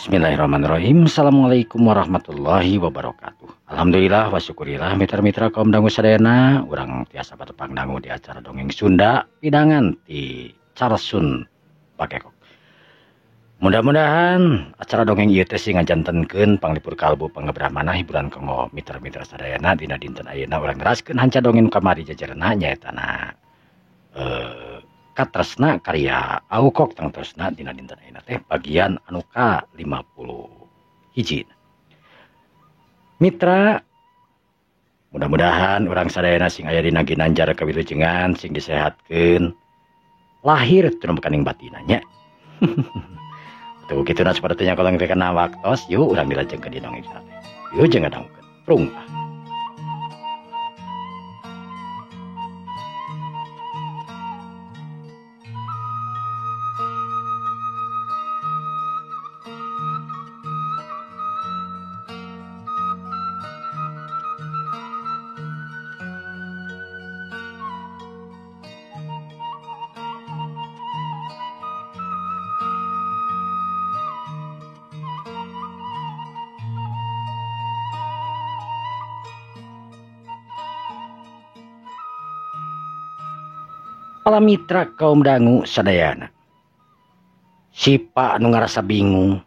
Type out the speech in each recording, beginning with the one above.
Bismillahirrahmanirrahim. Assalamualaikum warahmatullahi wabarakatuh. Alhamdulillah wa syukurillah mitra-mitra kaum dangu sadayana urang tiasa patepang dangu di acara dongeng Sunda pidangan di Carsun Pakekok. Mudah-mudahan acara dongeng ieu teh sing ngajantenkeun panglipur kalbu panggebrahmana hiburan kanggo mitra-mitra sadayana dina dinten ayeuna urang neraskeun hanca dongeng kamari jajarna nyaeta na Katresna karya Aukok tangtosna dina dinten ayeuna teh bagian anu ka 50 hiji. Mitra, mudah-mudahan urang sadayana sing aya dina ginanjar kawilujengan sing disehatkeun lahir tunumkaning batina nya. Tuh kitu na sapertanya kalau teh kana waktos yuk urang dilajengkeun di dongeng teh. Yuk jangan dangukeun. Prung. Para mitra kaum dangu sadayana. Sipa anu ngarasa bingung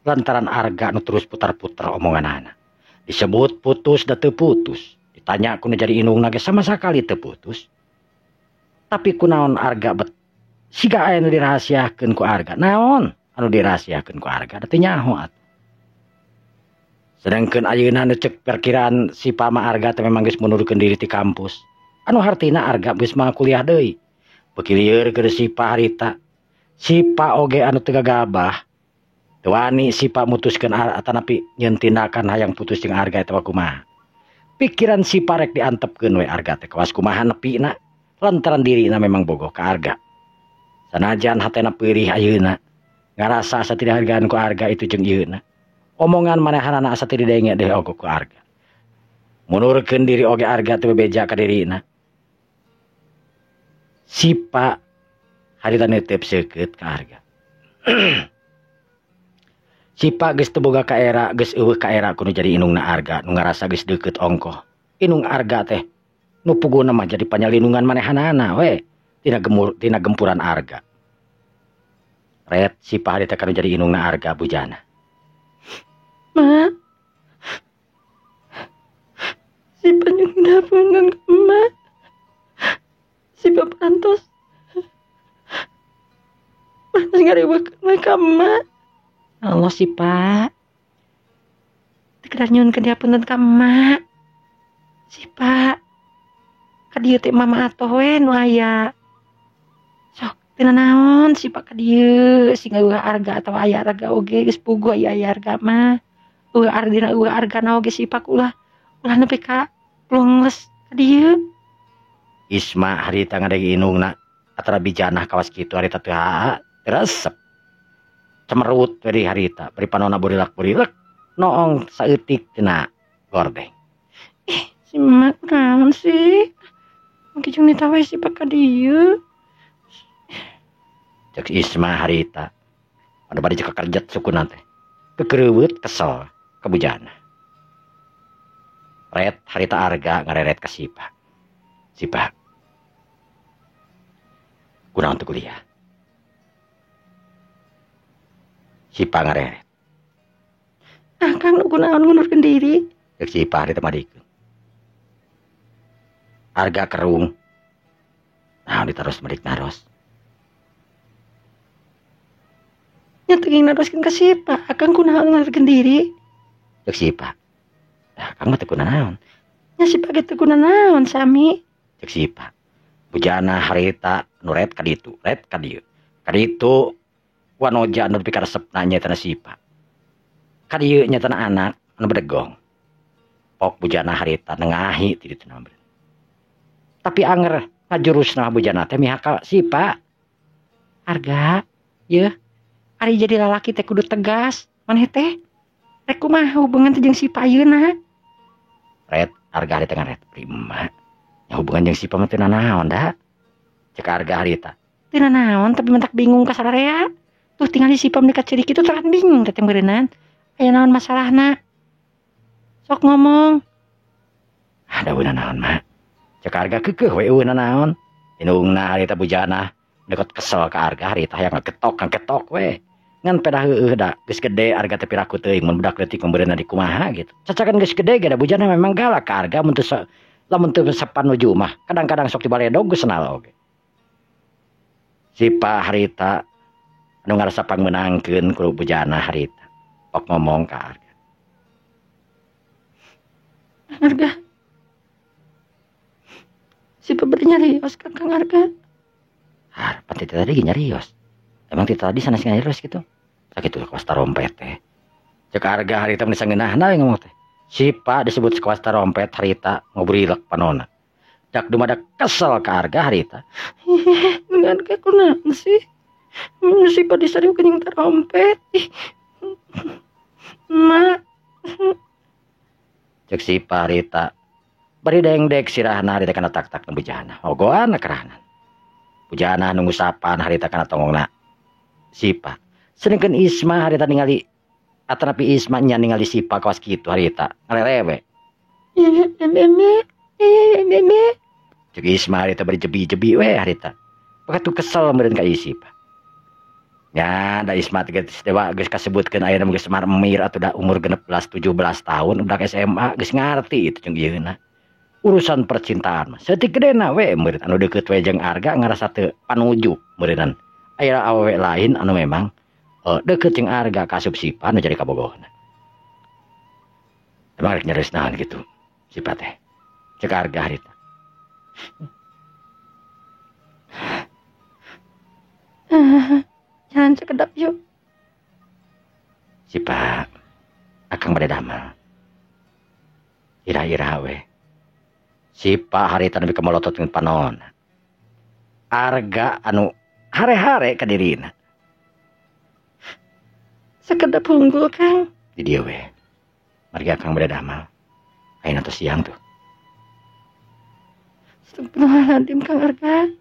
lantaran Arga anu terus putar-putar omonganana. Disebut putus da teu putus, ditanya ku nu jadi indungna ge sama sakali teu putus. Tapi kunaon Arga bet siga aya nu dirahasiakeun ku Arga. Naon anu dirahasiakeun ku Arga da teu nyaho atuh. Sedangkeun ayeuna nu cek perkiraan Sipa mah Arga teh memang geus mundurkeun diri ti kampus. Anu hartina Arga geus mah kuliah deui. Beuki lieur keur Sipa harita. Sipa oge anu teu gagabah. Teu wani Sipa mutuskeun atanapi nyeun tindakan hayang putus jeung Arga eta kumaha. Pikiran Sipa rek diantepkeun we Arga teh kawas kumaha nepina lantaran dirina memang bogoh ka Arga. Sanajan hatena peurih ayeuna ngarasa asa teu dihargaan ku Arga itu jeung ieuna. Omongan manehanana asa teu didenge deui oge ku Arga. Mundurkeun diri oge Arga teu bebeja ka dirina. Sipa harita neuteup seukeut ka Arga. Sipa geus teu boga kaera, geus eueuh kaera ku nu jadi indungna Arga nu ngarasa geus deukeut ongkoh. Indung Arga teh nu puguna mah jadi panyalindungan manehanana we tina gemur tina gempuran Arga. Ret Sipa harita kanu jadi indungna Arga bujana. Ma, Sipa nyuhun hapunten ka emak. Sipa pantos pantos ngariweukeun we ka emak. Allah Sipa teu kedah nyuhunkeun dihapunten ka emak. Sipa ka dieu teh mama atoh we nu aya. Sok teu nanaon Sipa ka dieu sing eueuh Arga atawa aya Arga oge geus puguh aya aya Arga mah. Eueuh ardina eueuh Argana oge Sipa ulah ulah nepi ka plungles ka dieu. Isma harita ngadegi indungna atara bijanah kawas kitu harita teu haa resep. Cemerut we di harita bari panona burilak-burilak noong saeutik tina gordeng. Ih, si emak kunaon sih? Mangke jeung nita we Sipa ka dieu. Cek Isma harita anu bade jeung kakerjet sukuna teh. Kekereuweut kesel ka bujana. Ret harita Arga ngareret ka Sipa. Sipa kunaon teu kuliah? Sipa ngareret. Akang nu kunaon ngundurkeun diri? Cek Sipa harita madikeun. Arga kerung. Naon ditaros medik naros? Nya teu naroskeun ka Sipa, akang kunaon ngundurkeun diri? Cek Sipa. Dah akang mah teu kunaon. Nya Sipa ge teu kunanaon sami. Cek Sipa. Bujana harita nu ret ka ditu, ret ka dieu. Ka ditu wanoja anu pikaresepna nyaeta Sipa. Ka dieu nyaeta anak anu bedegong. Pok bujana harita nengahi ti ditu mah. Tapi anger ngajurusna bujana teh mihak ka Sipa. Arga, yeuh, ari jadi lalaki teh kudu tegas, maneh teh rek kumaha hubungan teh jeung Sipa ayeuna? Ret Arga harita ngaret prima. Nya hubungan jeung Sipa mah teu nanaon da. Cek Arga harita. Teu nanaon tapi mentak bingung ka sararea. Tuh tinggal si Sipa meuni ceurik kitu terang bingung teh meureunnan. Aya naon masalahna? Sok ngomong. Ada eueuh naon mah. Cek Arga keukeuh we eueuh naon. Indungna harita bujana deket kesel ka Arga harita hayang ngagetok we. Ngan pedah heueuh da geus gede Arga teh piraku teuing mun budak leutik meureunna di kumaha gitu. Cacakan geus gede ge da bujana memang galak ka Arga mun teu lamun teu sapanuju mah. Kadang-kadang sok dibaledog geus senal oge. Sipa harita anu ngarasa pangmeunangkeun ku bujana harita. Pok ngomong ka Arga. Arga. Sipa beri nyarios ka Kang Arga. Ah, pati tadi ge nyarios. Emang ti tadi sanes nyarios gitu. Sakitu kawas tarompet teh. Cek Arga harita meni sangeunahna ngomong teh. Sipa disebut kawas tarompet harita ngobrilek panona. Dak dumadak kesel ka Arga harita. Dengan Arga kunaon sih? Sipa disariukeun jeung tarompet. Ih. Ma. Cek Sipa harita. Bari dengdek sirahna harita kana tak-tak nu bujana. Ogoan kerahna. Bujana nu ngusapan harita kana tongongna. Sipa. Sedengkeun Isma harita ningali atanapi Isma nya ningali Sipa kawas kitu harita. Ngalelewe. Cek Isma harita bari jebi-jebi we harita. Pakatu kesel meureun ka Sipa. Ya, da Isma teh geus dewa geus kasebutkeun ayeuna geus marmir atuh da umur 16 17 tahun udah SMA geus ngarti itu jeung ieuna. Urusan percintaan mah saeutik gedena we meureun anu deukeut we jeung Arga ngarasa teu panuju meureunnan. Aya awewe lain anu memang deukeut jeung Arga kaasup Sipa nu jadi kabogohna. Emang rek nyareus naon kitu Sipa teh. Cek Arga harita. Jalan sekedap yuk. Sipa akang bade damel. Ira-ira we. Sipa harita nepi ka molotot jeung panon. Arga anu hare-hare ka dirina. Sekedap unggul Kang. Di dieu we. Margi akang bade damel. Ayeuna teh siang tuh. Astagfirullahaladzim Kang Arga.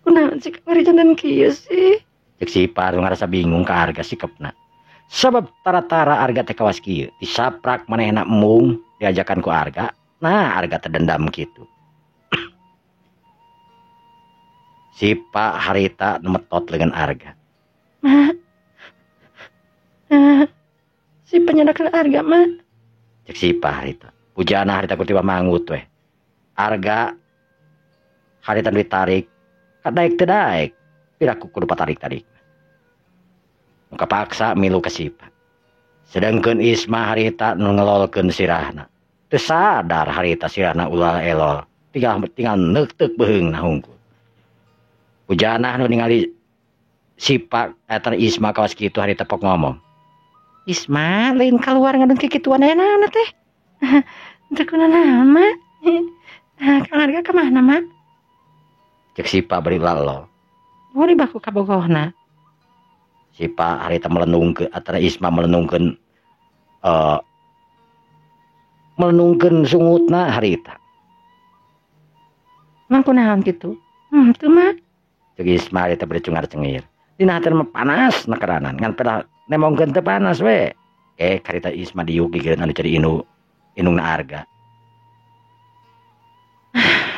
Kunaon sih Kang Arga jantan kieu sih? Cek Sipa anu ngarasa bingung ka Arga sikepna. Sabab tara-tara Arga teh kawas kieu, disaprak manehna embung diajakan ku Arga. Nah, Arga teh dendam kitu. Sipa harita metot dengan Arga. Ma. Sipa nyadakeun Arga, Ma. Cek Sipa harita. Bujana harita ku tiba mangut we. Arga harita ditarik, kadaek teu daek. Piraku kudu patarik-tarik. Nu kapaksa milu ka Sipa. Sedengkeun Isma harita nu ngelolkeun sirahna. Teu sadar harita sirahna ulah elol. Tinggal neukteuk beheungna hungkul. Bujana nu ningali Sipa eta Isma kawas kitu harita pok ngomong. Isma lain kaluar ngadon kikituan aya naon teh? Teu kunaon Ma. Kang Arga ka mana, Ma? Cek Sipa bari lalo. Oh, di baku kabogohna. Sipa harita melenungkeun atara Isma melenungkeun melenungkeun sungutna harita. Mang kunaon kitu? Teu mah. Cek Isma harita bari cungar-cengir. Dina hati mah panas nakeranan ngan pedah nemongkeun teu panas we. Harita Isma diuk gigireun anu jadi indungna Arga.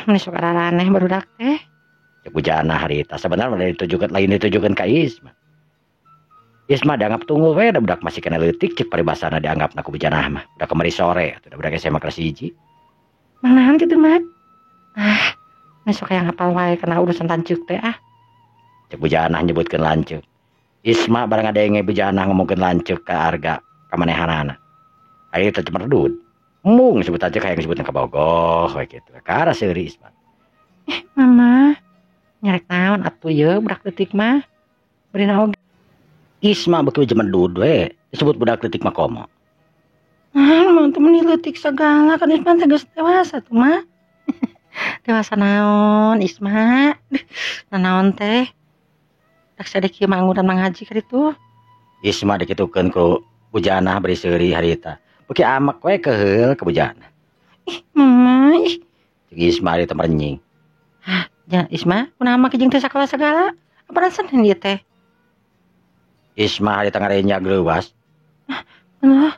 Meni sok araraneh barudak teh. Bujana harita sebenarnya ditujukan lain ditujukan ka Isma. Isma dianggap tunggul we da budak masih kena leutik cek paribasana dianggap ku bujana mah. Udah kemari sore atuh budak SMA kelas 1. Mang naon kitu mah? Ah, sok hayang hafal wae kana urusan lanceuk teh ah. Cek bujana nyebutkeun lanceuk. Isma barang ngadenge bujana ngomongkeun lanceuk ka Arga ka manehanana. Harita teh cemerdud. Mung sebut aja hayang disebutna ka bogoh we kitu. Kakara seuri Isma. Mama nyarek naon atuh ye budak leutik mah. Beri oge. Isma beuki jemedud we disebut budak leutik mah komo. Ah, mah teu meuni leutik sagala kan Isma teh geus dewasa tuh mah. Dewasa naon Isma? Nanaon teh? Dak sadek ieu mah angguran mangaji ka ditu. Isma dikitukeun ku bujana bari seuri harita. Beuki amek we keheul ka bujana. Ih, mama ih. Cek Isma harita merenying. Hah, ja Isma, kunaon make jeung teh sakola sagala? Apa Senin ieu teh? Isma harita ngarenjag leuwas. Nah,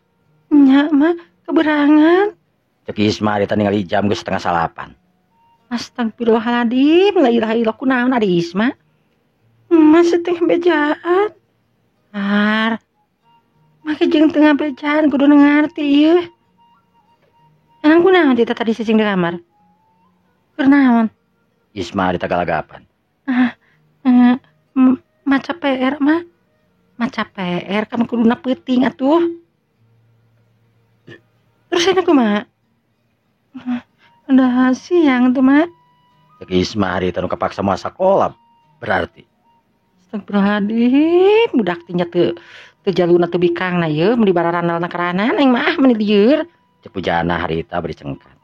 nya mah keberangan. Cek Isma harita ningali jam geus 8:30. Astagfirullahaladzim, la ilaha illallah, kunaon ari Isma? Mas tengah bejaan. Ar. Make jeung tengah bejaan kudu ngarti ieu. Emang kunaon teh tadi cicing di kamar? Keur naon? Isma harita galagapan. Maca PR mah. Maca PR kan kuduna peuting atuh. Terus ini kumaha? Udah siang tuh, Mak. Cek Isma harita nu kapaksa moal sakola berarti. Astagfirullahaladzim, budak teh nya teu jaluna teu bikangna ieu, meuni bararandalna karanan aing mah meuni lieur. Cek Bujana harita bari cengkat.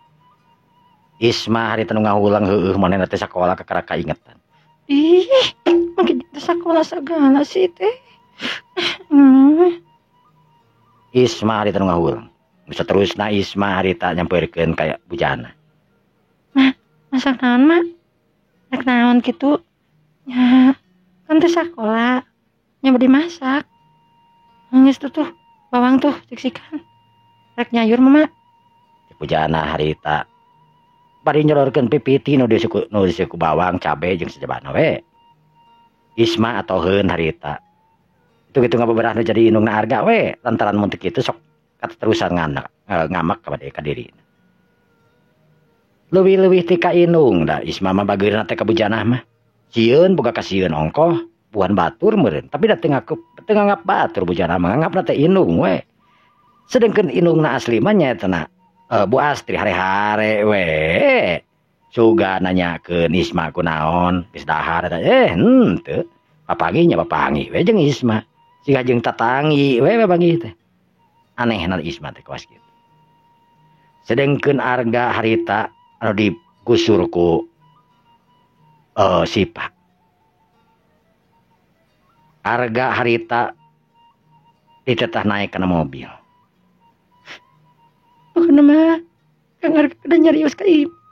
Isma harita nu ngahulang heueuh manehna teh sakola kakara kaingetan. Ih, make teh sakola sagala sih teh. Isma harita nu ngahulang. Bisa terusna Isma harita nyampeurkeun ka Bujana. Mah, masak naon, Mak? Rek naon kitu? Nya, kan teh sakola. Nya bade masak. Geus tuh bawang tuh siksikan. Rek nyayur mah, Mak. Cek Bujana harita bari nyelorkeun pipiti nu disuku bawang, cabe jeung sajabana we. Isma atoheun harita. Itu kitu ngabeberah nu jadi indungna Arga we, lantaran mun teu kitu sok katerusan ngamak ka ka dirina. Leuwih-leuwih ti ka indung da Isma mah bageurna teh ka Bujana mah. Sieun boga kasieun ongkoh, buan batur meureun, tapi da teu nganggap batur Bujana mah, nganggapna teh indung we. Sedengkeun indungna asli mah nyaeta na Bu Astri hare-hare we. Suga nanyakeun Isma kunaon, geus dahar eta henteu. Papanggih nya papanggih we jeung Isma. Siga jeung tatangi we papanggih teh. Anehna Isma teh kawas kitu. Sedengkeun Arga harita anu digusur ku Sipa. Arga harita ditetah naik kana mobil. Pokokna mah Kang Arga kada nyarios ka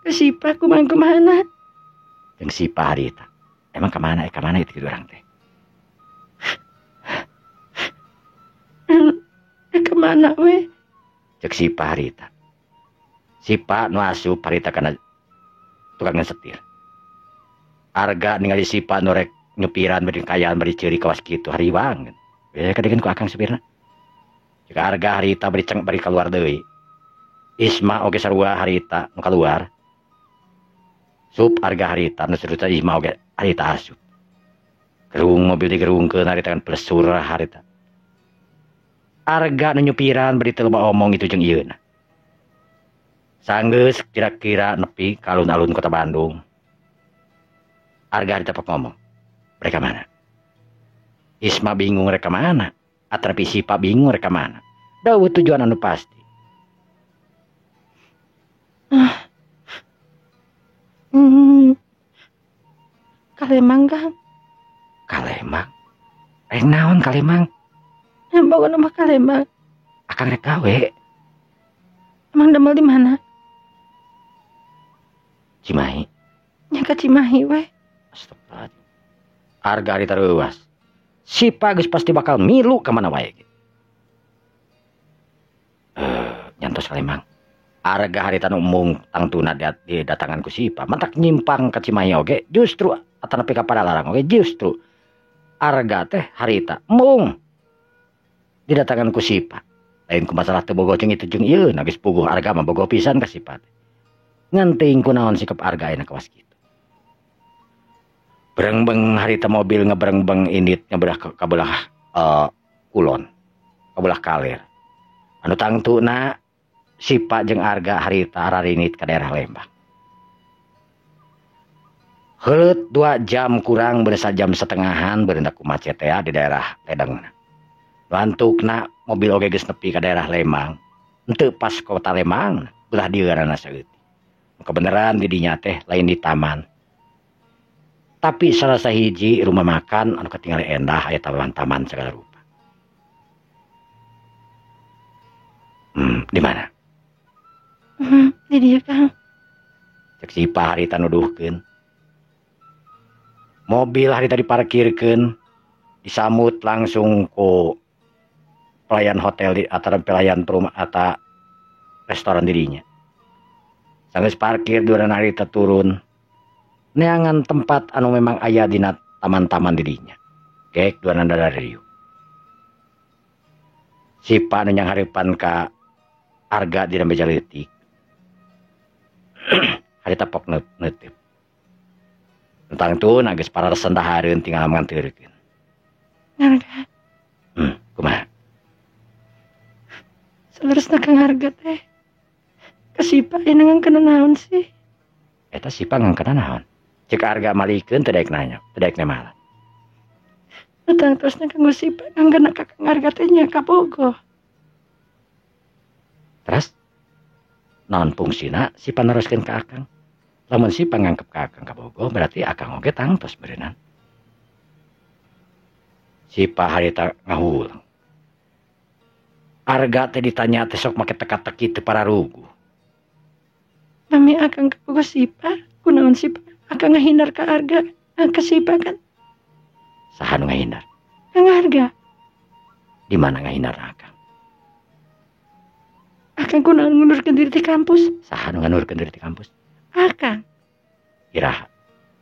Sipa kumaha kumahana. Jeung Sipa harita. Emang ka mana itu kitu urang teh? Ka mana we? Cek Sipa harita. Sipa nu asup harita kana tukang setir. Arga ningali Sipa nu rek nyupiran bari kayaan bari ceuri kawas kitu hariwang. We kadegan ku akang supirna. Cek Arga harita bari ceng bari kaluar deui. Isma oge sarua harita nu kaluar. Sup Arga harita nu saruta Isma oge harita asup. Gerung mobil digerungkeun harita kan plesur harita. Arga nu nyupiran bari teu loba omong itu jeung ieuna. Sanggeus kira-kira nepi ka alun-alun kota Bandung. Arga harita pok ngomong. Mereka mana? Isma bingung mereka mana? Atrapi Sipa bingung mereka mana? Dawuh tujuan anu pasti. Kalemang Kang. Kalemang? Rek naon Kalemang? Bawa nama Kalemang. Akang rek gawe. Emang damel di mana? Cimahi. Nya ka Cimahi we. Astagfirullah. Arga harita reuas. Sipa geus pasti bakal milu ka mana wae. Nyantos Kalemang. Arga harita nu embung tangtuna didatangan ku Sipa, matak nyimpang ka Cimahi oge justru atanapi ka Padalarang oge justru Arga teh harita embung didatangan ku Sipa. Lain ku masalah teu bogoh jeung itu jeung ieu, geus puguh Arga mah bogoh pisan ka Sipa teh. Ngan teuing kunaon sikap Arga ayeuna kawas kitu. Berengbeng harita mobil ngeberengbeng indit ngebelah ka belah kulon, ka belah kaler. Anu tangtuna Sipa jeung Arga harita ararinit ka daerah Lembang. Heuleut 2 jam kurang berasa jam setengahan berendak ku macet teh di daerah Ledengna. Bantukna mobil oge geus nepi ka daerah Lembang. Henteu pas kota Lembang, belah dieurana saeutik. Kebeneran di dinya teh lain di taman. Tapi salah sahiji rumah makan anu katingali endah aya taman-taman segala rupa. Di mana? Di dieu Kang. Cek Sipa harita nuduhkeun. Mobil harita diparkirkeun. Disambut langsung ku pelayan hotel di atau pelayan rumah atau restoran dirinya. Sanggeus parkir dua harita turun. Neangan tempat anu memang aya dina taman-taman dirinya. Gek dua nanda riu. Sipa anu nyanghareupan ka Arga dina meja leutik. Harita pok neuteup. Tentang tu geus pararesen dahareun tinggal nganteurkeun. Arga. Kumaha? Saleresna Kang Arga teh. Ka Sipa aya ngangkeun naon sih? Eta Sipa ngangkeun naon? Cek Arga malikeun teu daek nanya, teu daek nemalan. Tentang terusna kanggo Sipa ngangkeun ka Kang Arga teh nya kabogoh. Terus naon fungsina Sipa neruskeun ka Akang? Lamun Sipa ngangkep ka Akang kabogoh berarti Akang oge tangtos beureunan. Sipa harita ngahulang. Arga teh ditanya teh sok make teka-teki teu pararuguh. Mami Akang kabogoh Sipa, kunaon Sipa? Akang ngahindar ka Arga, ka Sipa kan? Saha nu ngahindar? Kang Arga. Di mana ngahindar Akang? Akang kunaon ngundurkeun diri ti kampus? Saha nu ngundurkeun diri ti kampus? Akang. Iraha.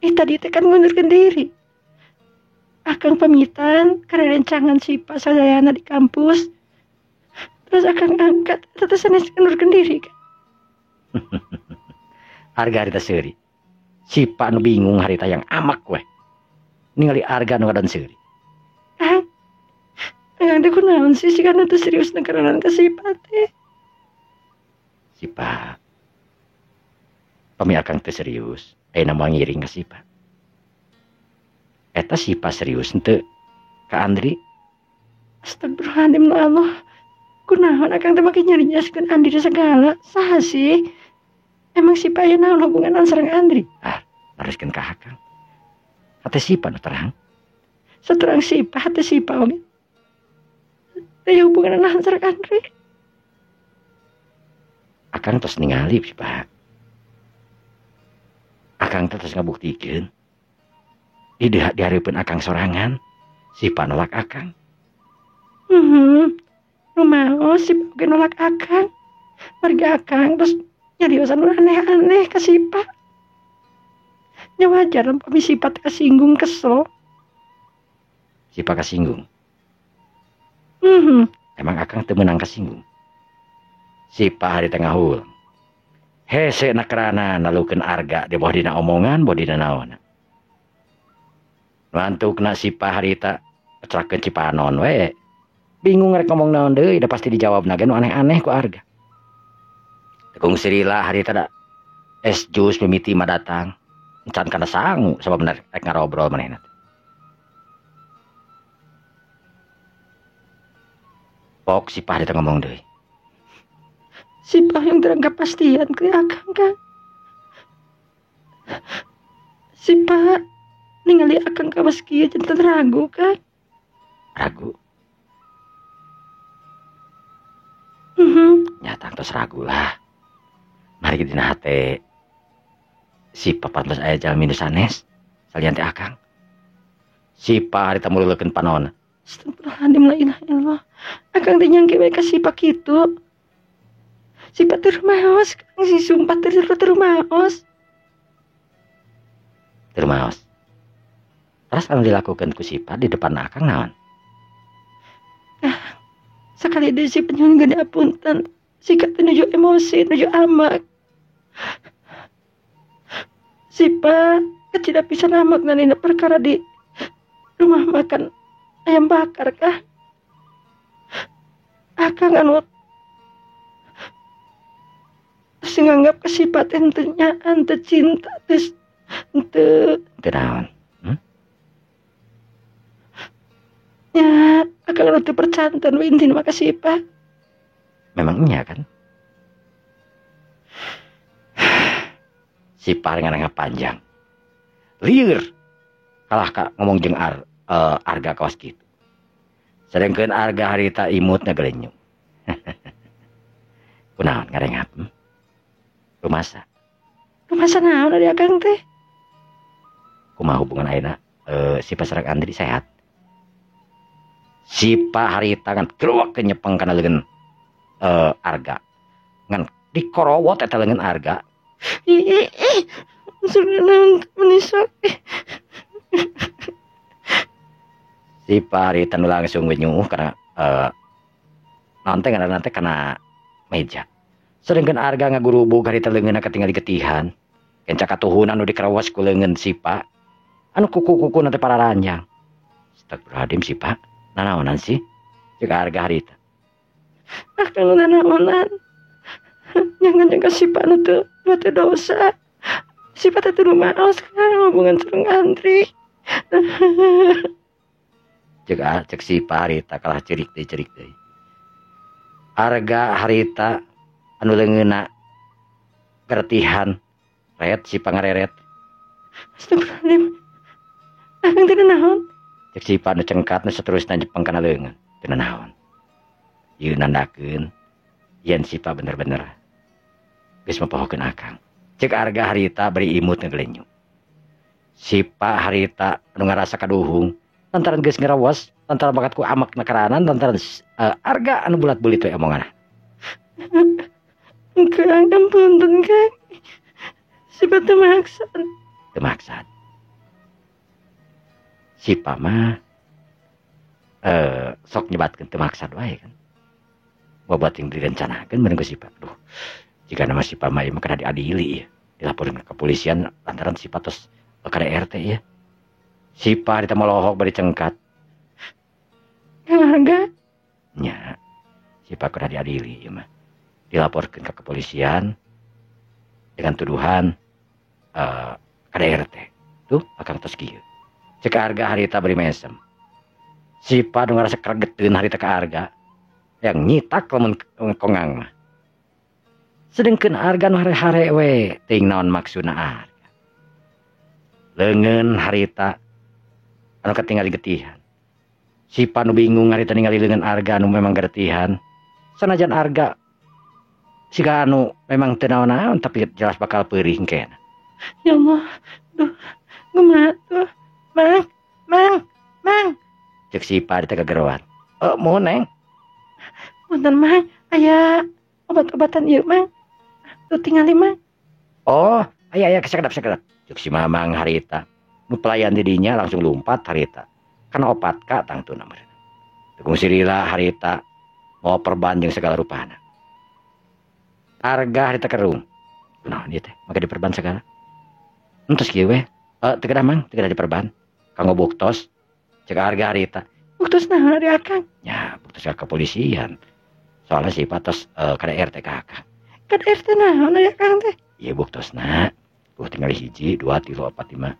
Tadi teh kan ngundurkeun diri. Akang pamitan karena rencangan Sipa sadayana di kampus. Terus Akang angkat, terus sanes ngundurkeun diri kan? Arga harita seuri. Sipa nu bingung harita yang amak weh. Ningali Arga nu ngadon seuri. Kang, Akang teh kunaon sih siga nu teu serius negaranan ka Sipa teh? Sipa. Pami Akang teu serius, ayeuna moal ngiring ka Sipa. Eta Sipa serius henteu ka Andri? Astagfirullahaladzim ya Allah. Kunaon Akang teh make nyarinyaskeun Andri segala? Saha sih? Emang Sipa aya naon hubungan sareng Andri? Ah, naruskeun ka Akang. Hate Sipa nu terang. Saterang Sipa, hate Sipa oge. Teu aya hubungan naon sareng Andri. Akang tos ningali Sipa. Akang teh tos ngabuktikeun. Di dihareupeun Akang sorangan, Sipa nolak Akang. Rumaos Sipa oge nolak Akang. Margi Akang terus nyariosan aneh-aneh ka Sipa. Nya wajar pami Sipa teh kasinggung kesel. Sipa kasinggung? Emang Akang teu meunang kasinggung? Sipa hari tengah hulang. Hese nakerana nalukeun Arga di bawah dina omongan, bawah dina naon. Mantukna Sipa harita kecelakeun Cipanon we. Bingung rek ngomong naon deui, da pasti dijawabna ge nu aneh-aneh ku Arga. Tekung sirila harita da es jus mimiti mah datang. Encan kana sangu sabab bener rek ngarobrol manehna. Pok Sipa harita ngomong deui. Sipa yang terang kepastian ke Akang kan. Sipa ningali Akang kawas kieu janten ragu kan. Ragu? Nyata tos ragu lah. Mari dina hate Sipa pantes aya jalmi nu sanes salian teh Akang. Sipa harita muleukeun panonna. Astagfirullahaladzim la ilaha illallah. Akang teh nyangke we ka Sipa kitu. Sipa teu rumaos, Kang, si sumpah teu rumaos. Teu rumaos. Terus anu dilakukeun ku Sipa di depan Akang naon? Ah, sakali deui Sipa nyuhun gede apunten. Sika teh nuju emosi, nuju amak. Sipa kecil pisan amak nanina perkara di rumah makan ayam bakar kah? Akang anu sing nganggap ke Sipa teh henteu nyaan, teu cinta, teu teu naon? Ya, akang anu teu percanten we intina mah ka Sipa. Memang nya kan? Sipa ngarangga panjang. Lieur. Kalah ka ngomong jeung Arga kawas kitu. Sedengkeun Arga harita imutna gelenyung. Kunaon ngarengap? Rumasa. Rumasa naon ari Akang teh? Kumaha hubungan ayeuna Sipa sareng Andri sehat? Sipa harita ngan keluak nyepeng kana leungeun Arga. Ngan dikorowot eta leungeun Arga. Ih, sudah menisak. Sipa harita nu langsung we nyuuh kana naon teh ngaranna teh kana meja. Sedengkeun Arga ngagurubug harita leungeunna katingali getihan. Kenca katuhunan nu dikerawas ku leungeun Sipa. Anu kuku-kuku na teh pararanjang. Astagfirullahaladzim Sipa. Nanaonan sih? Cek Arga harita. Akang nanaonan. Jangan jaga Sipa nu teu buat dosa. Sipa teh teu maos kan hubungan sareng Andri. Cek Sipa harita kalah cerik deui. Arga harita anu leungeunna geretihan ret Sipa ngareret. Astagfirullahaladzim. Akang teu naon? Cek Sipa nu cengkat nu saterusna jepeng kana leungeun. Teu naon. Ieu nandakeun yen Sipa bener-bener geus mapohokeun akang. Cek Arga harita bari imut ngegelenyuk. Sipa harita anu ngarasa kaduhung lantaran geus ngerawas, lantaran bakat ku amak nakaranan, lantaran Arga anu bulat-bulit we omonganna. Kang, ampun Kang. Sipa teu maksad. Teu maksad. Sipa mah sok nyebatkeun teu maksad wae kan. Babat yang direncanakeun meureun ku Sipa. Duh, jika nama Sipa mah ieu mah kana diadili ya. Dilaporkeun ke kepolisian lantaran Sipa tos KDRT ya. Sipa harita molohok bari cengkat. Kang Arga? Nya, Sipa kudu diadili ieu mah. Dilaporkeun ke kepolisian dengan tuduhan KDRT. Tuh, akang tos kieu. Cek Arga harita bari mesem. Sipa nu ngarasa karegeteun harita ka Arga yang nyitak lamun kongang mah. Sedengkeun Arga nu hare-hare we teuing naon maksudna Arga. Leungeun harita anu katingali getihan. Sipa nu bingung harita ningali leungeun Arga anu memang geretihan. Sanajan Arga siga anu memang teu naon-naon tapi jelas bakal peurih engkena. Ya Allah, duh, kumaha tuh? Mang, mang, mang. Cek Sipa harita kageroan. Mohon Neng. Punten Mang, aya obat-obatan ieu Mang. Tuh tingali Mang. Oh, aya sakedap. Cek si Mamang harita. Nu pelayan di dinya langsung lumpat harita. Kana opat ka tangtuna meureun. Teu kungsi lila harita mau perban jeung segala rupana. Arga harita kerung. Kunaon ieu teh? Make diperban segala. Entos kieu we. Teu kedah Mang, teu kedah diperban. Kanggo buktos. Cek Arga harita. Buktos naon ari akang? Ya, buktos ka kepolisian. Soalnya Sipa tos KDRT ka akang. KDRT naon ari akang teh? Ieu buktosna. Tuh tinggal 1, 2, 3, 4, 5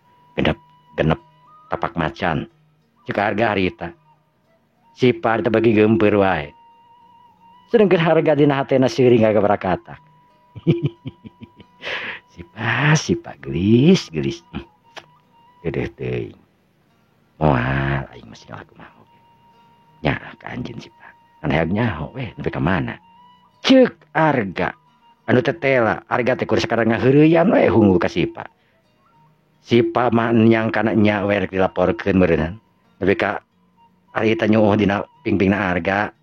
genep tapak macan. Cek Arga harita. Sipa harita bagi geumpeur wae. Sedengkeun harga dina hatena seuring kabarakatak. Sipa gelis. Geudeuh teuing. Moal aing mesti ngalaku mah oge. Nya ka anjeun Sipa. Ngan hayang nyaho we nepi ka mana. Ceuk Arga anu tetela, Arga teh kudu sakarang ngaheureuyan we hungu ka Sipa. Sipa mah nyang kana nya we rek dilaporkeun meureunnan. Nepi ka harita nyuuh dina pingpingna Arga.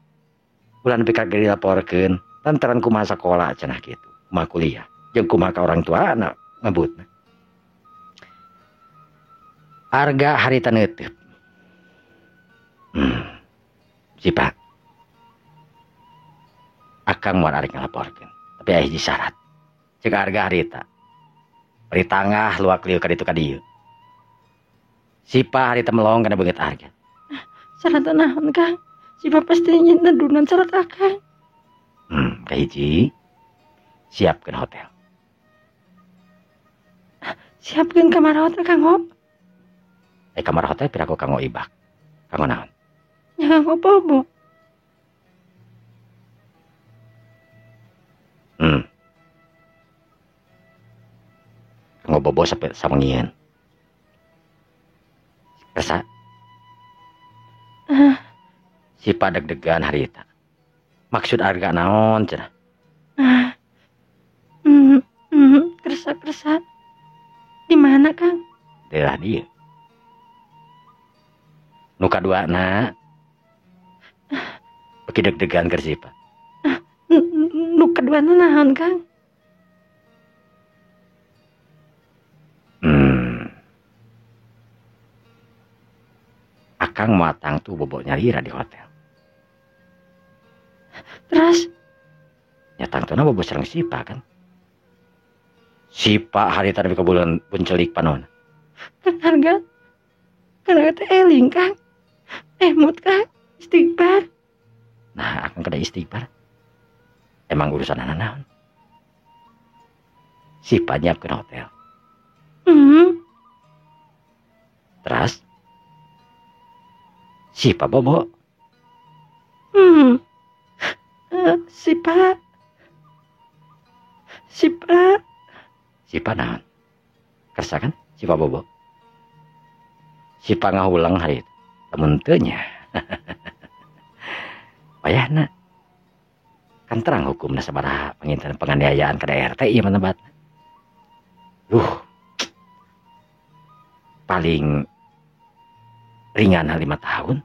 Ulah nepi ka dilaporkeun lantaran kumaha sakola cenah kitu, kumaha kuliah jeung kumaha ka orang tuana ngebutna. Arga harita neuteub. Sipa. Akang moal arek ngalaporkeun, tapi aya hiji syarat. Cek Arga harita. Bari tangah luak lieu ka ditu ka dieu. Sipa harita melong kana beungeut Arga. Syarat naon Kang? Sipa pasti nyedunan syarat akang. Kahiji, siapkeun hotel. Siapkeun kamar hotel Kang Hop. Kamar hotel piraku kanggo ibak. Kanggo naon? Ya kanggo bobo. Kanggo bobo sampai samengieun. Kersa? Sipa deg-degan harita. Maksud Arga naon cenah? Kersa. Di mana Kang? Daerah dieu. Nu kaduana Beki deg-degan keur Sipa. Nu kaduana naon Kang? Akang moal tangtu bobo nyalira di hotel. Terus? Ya tangtuna bobo sareng Sipa kan. Sipa harita nepi ka bulan puncelik panona. Kang Arga. Kang Arga teh eling Kang. Emut Kang, istighfar. Nah, akang kada istighfar. Emang urusan anak naon? Sipa nyiapkeun hotel. Terus Sipa bobo. Sipa. Sipa. Sipa naon? Kersa kan? Sipa bobo. Sipa ngahulang hari itu. Lamun teu nya. Wayahna. Kan terang hukumna sabaraha panginten penganiayaan ka RT ieu mah nebatna. Duh. Paling ringan 5 tahun.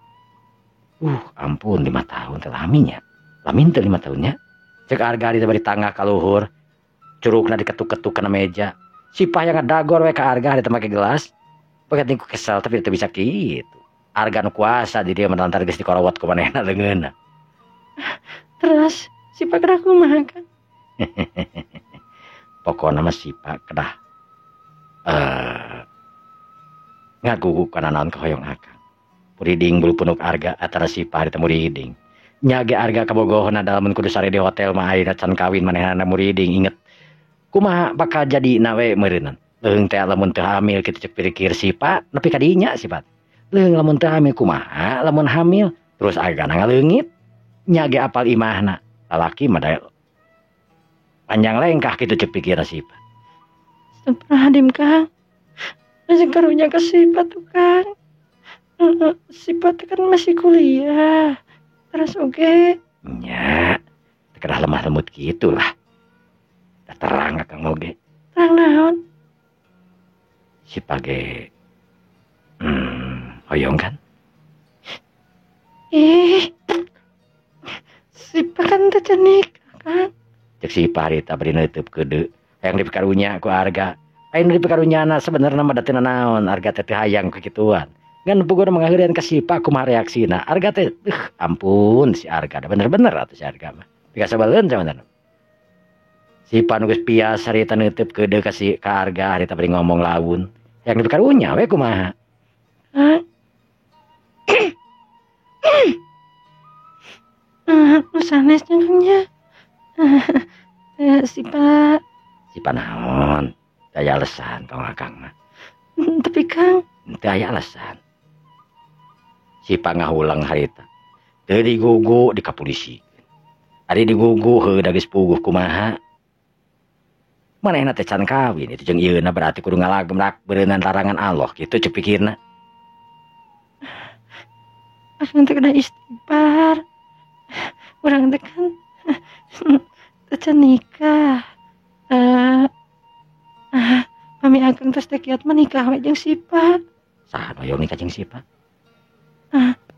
Ampun 5 tahun teh laminya. Lamin teh 5 tahunnya. Cek Arga di bari tangga ka luhur. Curugna diketuk-ketuk kana meja. Sipa yang ngadagor we ka Arga harita make gelas. Pakai ku kesel tapi teu bisa kitu. Arga nu kuasa di dieu mah lantar geus dikorowot ku manehna leungeunna. Terus Sipa kedah kumaha Kang? Pokona mah Sipa kedah ngagugu kana naon kahoyong akang. Muriding bulu punuk Arga antara Sipa harita muriding. Nya ge Arga kabogohna da lamun kudu sare di hotel mah ayeuna can kawin manehna muriding inget. Kumaha bakal jadi na we meureunnan. Leung teh lamun teu hamil kitu cek pikir Sipa nepi ka dinya Sipa. Leung lamun teu hamil kumaha lamun hamil terus Arga ngaleungit. Nya ge apal imahna. Lalaki mah da panjang lengkah kitu cek pikir Sipa. Astagfirullahaladzim Kang. Masih karunya ke Sipa tuh Kang. Sipa tuh kan masih kuliah. Terus oke. Nya, kedah lemah lembut gitulah. Dah terang akang oge. Terang naon? Sipa ge hoyong kan? Ih. Sipa kan teu can nikah Kang. Cek Sipa harita bari neuteub keudeu. Hayang dipikarunya ku Arga. Hayang dipikarunyana sebenarnya mah da teu naon Arga teh teu hayang kukituan. Ngan puguh mangaheureun ka Sipa kumaha reaksina. Arga teh ampun si Arga da bener-bener atuh si Arga mah. Pikasebeleun sabenerna. Sipa nu geus pias harita neuteub keudeu ka si ka Arga harita bari ngomong laun. Hayang dipikarunya we kumaha. Hah? Nu sanes nya Kang nya. Sipa. Sipa naon? Teu aya alasan tong akang mah. Tapi Kang, teu aya alasan. Sipa ngahulang harita. Teu digugu di ka polisi. Ari digugu heuh da geus puguh kumaha. Manehna teh can kawin itu jeung ieuna berarti kudu ngalagemrak beureunan larangan Allah kitu cek pikirna. Akang teh kudu istighfar. Urang teh kan teu can nikah. Pami akang tos teh kiat mah nikah we jeung Sipa. Saha nu hoyong nikah jeung Sipa?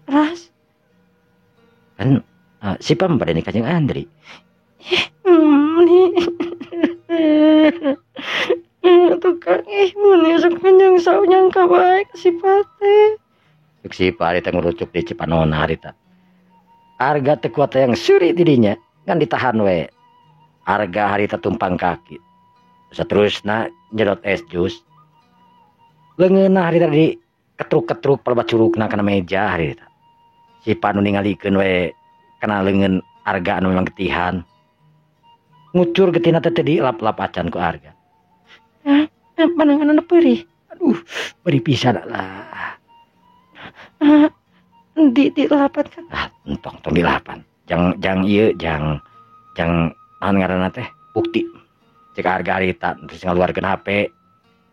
Ras. Kan Sipa mah bade nikah jeung Andri. Nih. Tukang mun sok nyangsa nyangka bae ka Sipa teh. Cek Sipa harita ngurucuk di Cipanona harita. Arga teu kuat yang suri tidinya ngan ditahan we. Arga harita tumpang kaki. Seterusna nyedot es jus. Leungeunna harita di ketruk-ketruk palebah curugna kana meja harita. Sipa nu ningalikeun we kana leungeun Arga anu memang getihan. Ngucur getina teh dilap-lap acan ku Arga. Hah, pananganna perih. Aduh, perih pisan lah. Di lapan kan? Ah, entong tong dilapan. Jang ieu jang jang naon ngaranna teh? Bukti. Cek Arga harita terus ngaluarkeun HP.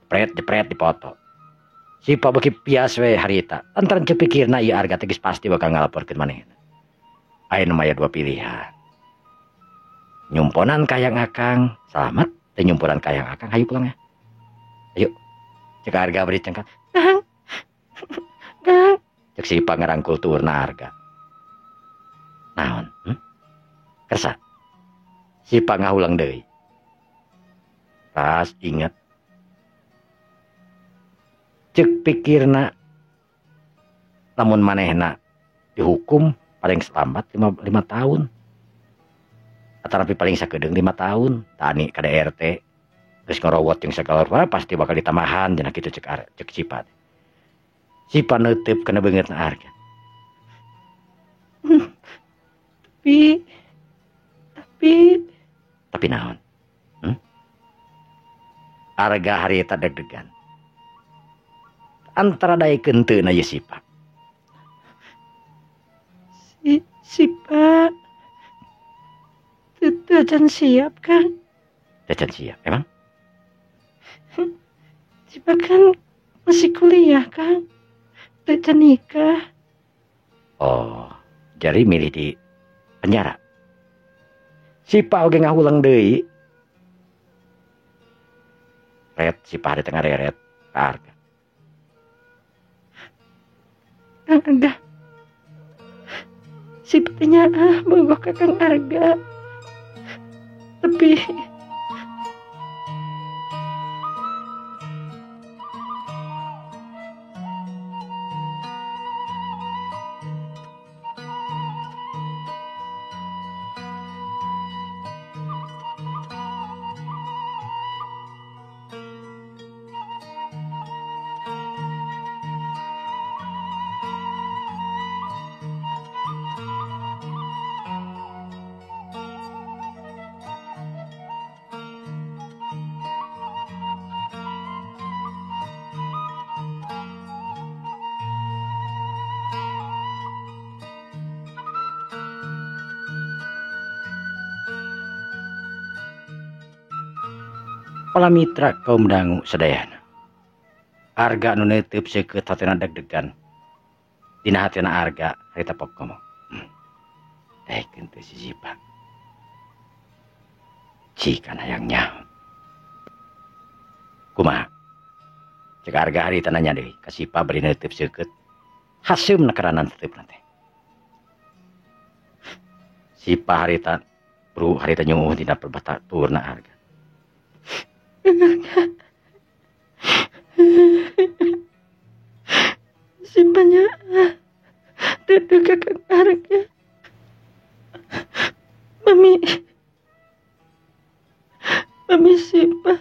Jepret jepret dipoto. Sipa beuki pias we harita. Lantaran cek pikirna ieu Arga teh geus pasti bakal ngalaporkeun manehna. Ayeuna mah aya dua pilihan. Nyumponan ka hayang akang, selamat. Teu nyumponan ka hayang akang, hayu pulang ya. Ayo. Cek Arga beri cengkat. Kang. Kang. Cek Sipa ngarangkul tuurna Arga. Naon? Kersa. Sipa ngahulang deui. Pas inget. Cek pikirna lamun manehna dihukum paling selamat 5 tahun. Atanapi paling sakedeung 5 tahun. Tani KDRT geus ngorowot jeung sagala rupa pasti bakal ditambahan cenah kitu cek Sipa. Sipa neuteub kana beungeutna Arga. Tapi naon? Arga harita deg-degan. Antara daekeun teu na ieu Sipa. Sipa teu acan siap kan? Teu acan siap, emang? Sipa kan masih kuliah kan? Teu acan nikah. Oh, jadi milih di penjara. Sipa oge ngahulang deui. Ret Sipa di tengah reret ka Arga. Kang Arga. Sipa teh nyaah bogoh ka Kang Arga. Tapi Pala mitra kaum dangu sadayana. Arga nu neuteub seukeut hatena deg-degan. Dina hatena Arga harita pok ngomong. Daekeun teu si Sipa. Cikan hayang nyaho. Kumaha? Cek Arga harita nanya deui ka Sipa bari neuteub seukeut. Haseumna karanan teuteupna teh. Sipa harita bru harita nyuuh dina perbaturna Arga. Sipanya duduk ke Kang Arga. Mami Sipa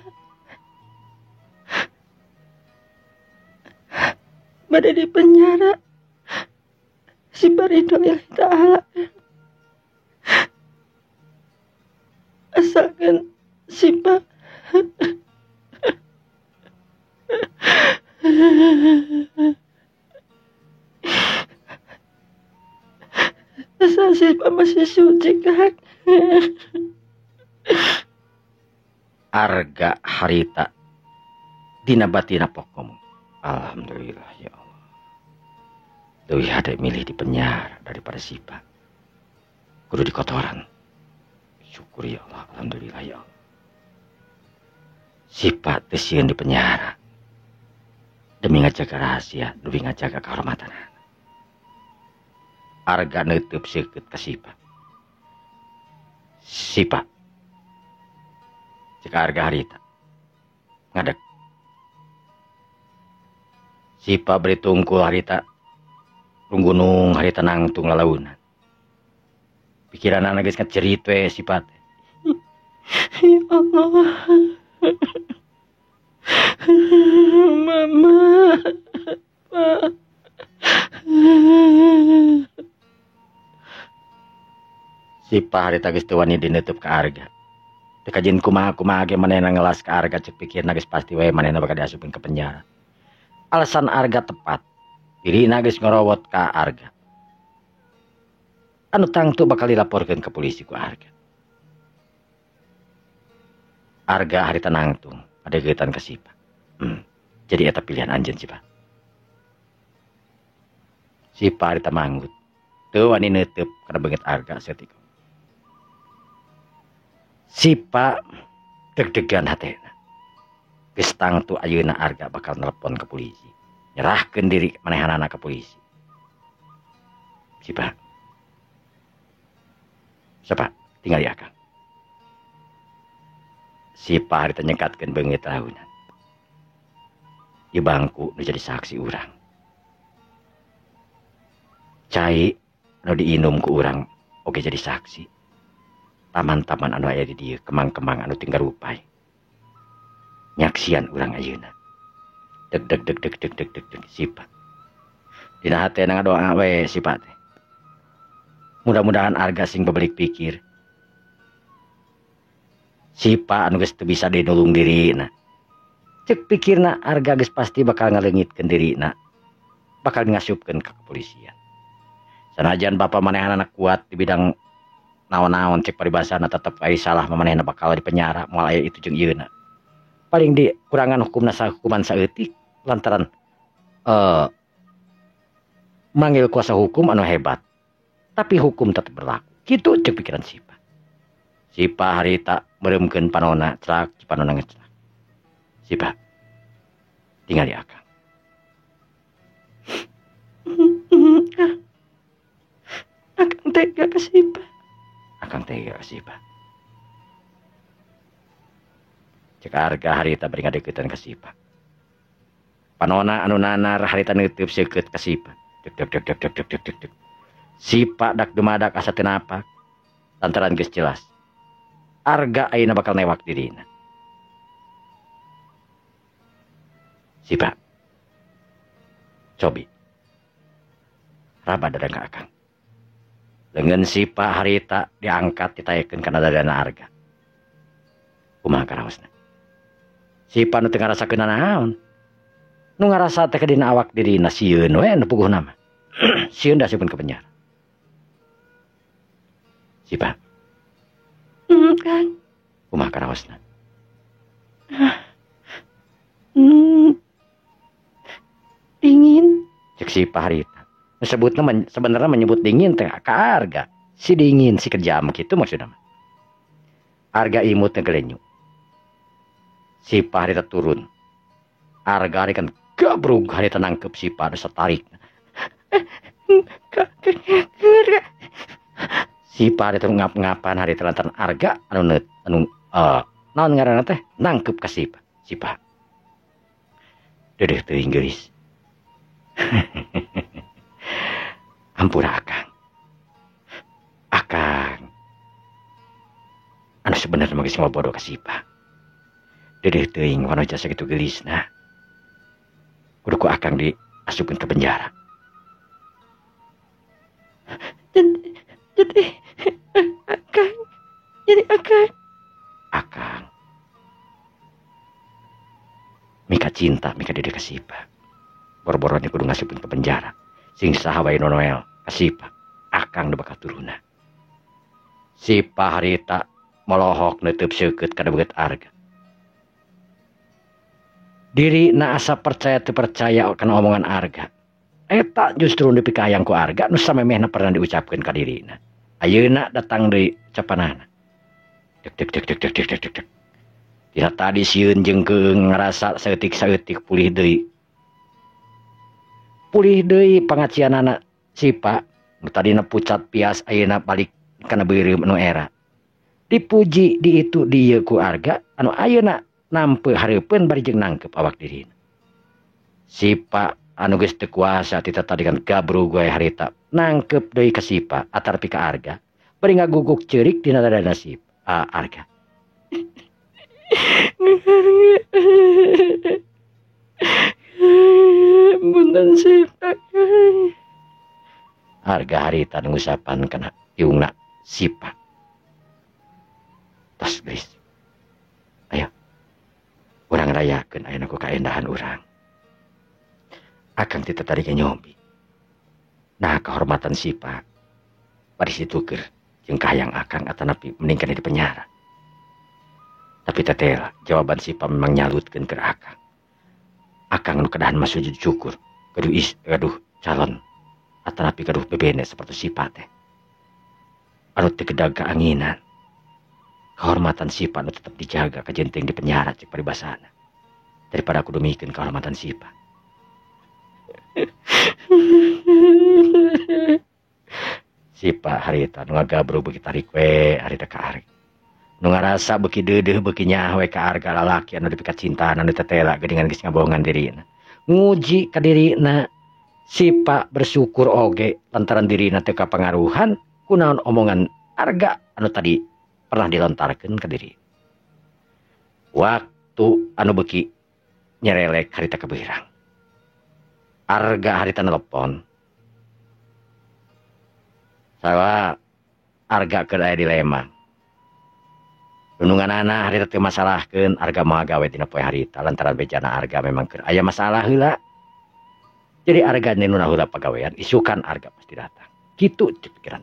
bade di penjara. Sipa ridho lillahi ta'ala. Asalkan Sipa asal Sipa masih suci kan. Arga harita dina batina pok ngomong. Alhamdulillah ya Allah. Leuwih hade milih di penjara daripada Sipa. Kudu di kotoran. Syukur ya Allah, alhamdulillah ya Allah. Sipa teu sieun di penjara. Demi ngajaga rahasia, demi ngajaga kehormatan. Arga neuteub seukeut ka Sipa. Sipa. Cek Arga harita. Ngadeg. Sipa beri tungkul harita. Runggunung harita nangtung lalaunan. Pikiran anak geus ngecerit we Sipa teh. Ya Allah. Mama. Pak. Sipa harita geus teu wani dineutup ka Arga. Teu kajeun kumaha-kumaha ge manehna ngelas ka Arga cek pikirna geus pasti wae manehna bakal diasupkeun ka penjara. Alasan Arga tepat. Dirina geus ngorowot ka Arga. Anu tangtu bakal dilaporkeun ka polisi ku Arga. Arga harita nangtung adegeutan ka Sipa. Jadi eta pilihan anjeun Sipa. Sipa harita manggut. Teu wani neuteub kana beungeut Arga saeutik. Sipa deg-degan hatena. Geus tangtu ayeuna Arga bakal nelpon ke polisi. Nyerahkeun diri manehanana ka polisi. Sipa. Siapa? Tinggal ya Akang. Sipa harita nyengkatkeun beungeut tahunan. Di bangku nu jadi saksi urang. Cai nu diinum ku urang oge jadi saksi. Taman-taman anu aya di dieu, kemang-kemang anu tinggal rupai. Nyaksian urang ayeuna. Deg deg deg deg deg deg deg deg Sipa. Dina hatena ngadoa we Sipa teh. Mudah-mudahan Arga sing bebelik pikir. Sipa anu geus teu bisa dinulung dirina. Cek pikirna Arga geus pasti bakal ngaleungitkeun dirina. Bakal ngasupkeun ka kepolisian. Sanajan bapa manehna kuat di bidang naon-naon cek paribasana tetep aya salah manehna bakal dipenjara moal aya itu jeung ieuna. Paling dikurangan hukumna hukuman saeutik lantaran manggil kuasa hukum anu hebat. Tapi hukum tetap berlaku. Kitu cek pikiran Sipa. Sipa harita mereumkeun panona, cerak panona ngecerak. Sipa tinggal di Akang. Akang tega ka Sipa. Akang tega ka Sipa. Cek Arga harita bari ngadeukeutan ka Sipa. Panona anu nanar harita neuteub seukeut ka Sipa. Deg deg deg deg deg deg deg deg. Sipa dak dumadak asa teu napak. Lantaran geus jelas. Arga ayeuna bakal newak dirina. Sipa. Cobi. Raba dadang ka Akang. Leungeun Sipa harita diangkat ditaekeun kana dadana Arga. Kumaha karaosna? Sipa nu teu ngarasakeun naon. Nu ngarasa teh dina awak dirina sieun we nu puguhna mah. Sieun da sieun ka penjara. Sipa. Kang. Kumaha karaosna? Dingin. Cek Sipa harita. Sebutna sebenarnya menyebut dingin teh ka Arga. Si dingin si kejam kitu maksudna mah. Arga imut ngeglenyu. Sipa harita turun. Arga hari kan gabrug harita nangkep Sipa nu satarik. Sipa harita ngap-ngapan harita lantaran Arga anu naon ngaranna teh nangkep ka Sipa. Sipa. Dedeh teuing geulis. Ampura Akang. Akang. Anu sebenarnya mah geus ngobodo ka Sipa. Dedeh teuing wanoja sakitu geulisna. Kudu ku Akang diasupkeun ke penjara. Jadi Akang. Jadi Akang. Akang. Mika cinta, mika dedeh ka Sipa. Boro-boro kudu ngasupkeun ke penjara. Sing saha wae Noel ka Sipa. Akang nu bakal turuna. Sipa harita molohok neuteub seukeut kana beungeut Arga. Diri na asa percaya teu percaya kana omongan Arga. Eta justru nu dipikayang ku Arga nu samemehna pernah diucapkeun ka dirina. Ayeuna datang deui capanana. Deg deg deg deg deg deg deg deg. Dina tadi sieun jeung keung ngarasa saeutik-saeutik pulih deui. Pulih deui pangacianana Sipa. Nu tadina pucat pias ayeuna balik kana beureum nu era. Dipuji di itu dieu ku Arga anu ayeuna nampe hareupeun bari jeung nangkep awak dirina. Sipa anu geus teu kuasa ti tadi kan gabrug wae harita nangkep deui ka Sipa atarpi ka Arga bari ngaguguk ceurik dina dadana Sipa Arga. Punten Sipa. Arga harita ngusapan kana tiungna Sipa. Tos geus. Ayo. Urang rayakeun ayeuna ku kaendahan urang. Akang teh tadi nyobi. Nah kehormatan Sipa baris dituker jeung kahayang Akang atanapi mending kana di penjara. Tapi tetela jawaban Sipa memang nyalutkeun keur Akang. Akang nu kedahan mah sujud syukur gaduh gaduh calon atanapi gaduh bebene seperti Sipa teh. Anu teu kedag kaanginan. Kehormatan Sipa nu tetep dijaga kajenting di penjara cek paribasana. Daripada aku dumikeun kehormatan Sipa. Sipa harita nu ngagabru beuki tarik we harita ka Arga. Nu ngarasa beuki deudeuh beuki nyaah we ka Arga lalaki anu dipika cintaan anu tetela geuningan geus ngabohongan dirina. Nguji ka dirina Sipa bersyukur oge lantaran dirina teu kapangaruhan kunaon omongan Arga anu tadi pernah dilontarkeun ka diri. Waktu anu beuki nyerelek harita kebeurang. Arga harita nelpon. Sawa Arga keur aya dilema. Dununganana harita teu masalahkeun Arga moal gawe dina poe harita lantaran bejana Arga memang keur aya masalah heula. Jadi Arga nuna heula pagawean isukan Arga pasti datang. Kitu cek pikiran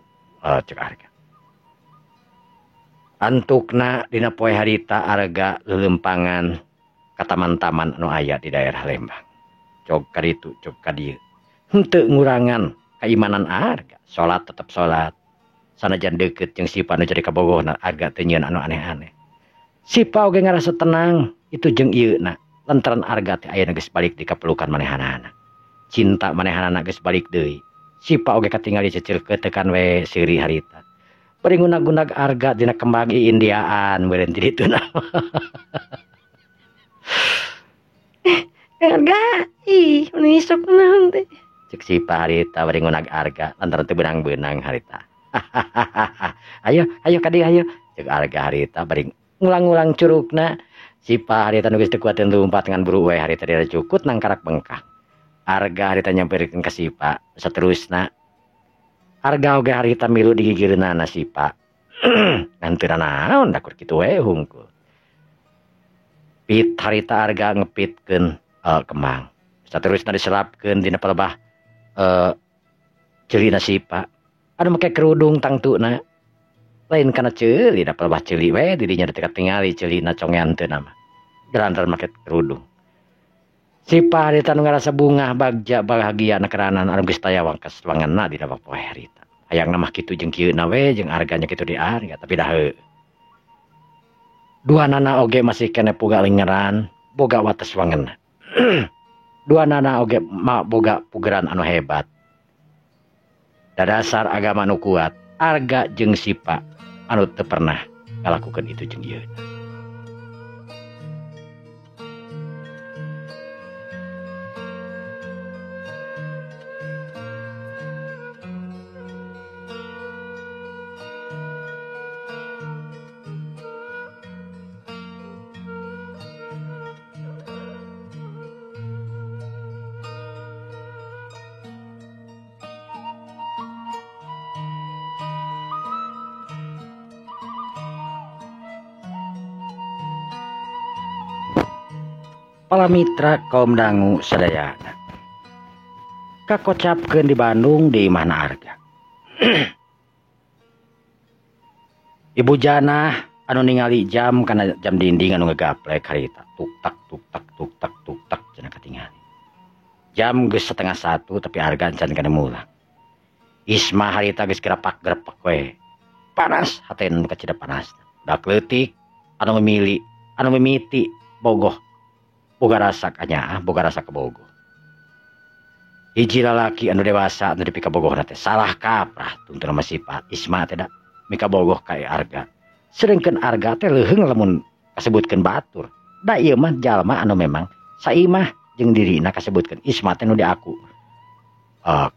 cek Arga. Antukna dina poe harita Arga leuleumpangan ka taman-taman anu aya di daerah Lembang. Cog ka ditu, cog ka dieu. Henteu ngurangan keimanan Arga, salat tetep salat. Sanajan deukeut jeung Sipa nu jadi kabogohna Arga teu nyieun anu aneh-aneh. Sipa oge ngarasa tenang itu jeung ieuna lantaran Arga teh ayeuna geus balik di kapelukan manehanana. Cinta manehanana geus balik deui. Sipa oge katingali cecil-ketekan we seuri harita. Bari ngunag-gunag Arga dina kembang Indiaan meureun ti ditu na. Arga, ih, meni sok naon teh. Cek Sipa harita bari ngunag Arga lantaran teu beunang-beunang harita. Ayo, ayo ka dieu ayo. Cek Arga harita bari ngulang-ngulang curugna. Sipa harita nu geus teu kuateun lumpat ngan buru we harita dira cukut nangkarak bengkang. Arga harita nyamperkeun ka Sipa saterusna. Arga oge harita milu digigireunana Sipa. Ngan teu nanaon da kur kitu we hungkul. Pit harita Arga ngepitkeun kembang. Saterusna diselapkeun dina palebah ceulina Sipa. Anu make kerudung tangtuna. Lain kana ceuli da palebah ceuli we dirinya teu katingali ceulina congean teu nama. Gelantaran make kerudung. Sipa harita nu ngarasa bungah bagja bahagia na keranan anu geus taya wangkas wanganna dina poe harita. Hayangna mah kitu jeung kieuna we jeung arganya kitu di arga tapi dah heuh. Duanana oge masih keneh boga lengeran, boga wates wangenna. Duanana oge ma boga pugeran anu hebat. Dadasar agama nu kuat, Arga jeung Sipa anu teu pernah ngalakukeun itu jeung ieu. Para mitra kaum dangu sadayana kakocapkeun di Bandung di imahna Arga. Ibu Janah anu ningali jam kana jam dinding anu ngegaplek harita tuk tak tuk tak tuk tak tuk tak cenah katingali. Jam geus 12:30 tapi Arga encan kana mulang. Isma harita geus gerepak-gerepek we. Panas hatena nu kacida panas. Dak leutik anu memili anu mimiti bogoh boga rasa kanyaah, boga rasa kebogoh. Hiji lalaki anu dewasa anu dipikabogohna teh salah kaprah tuntun mah sifat Isma teh da mikabogoh ka Arga. Sedengkeun Arga teh leuheung lamun kasebutkeun batur. Da ieu mah jalma anu memang saimah jeung dirina kasebutkeun Isma teh nu diaku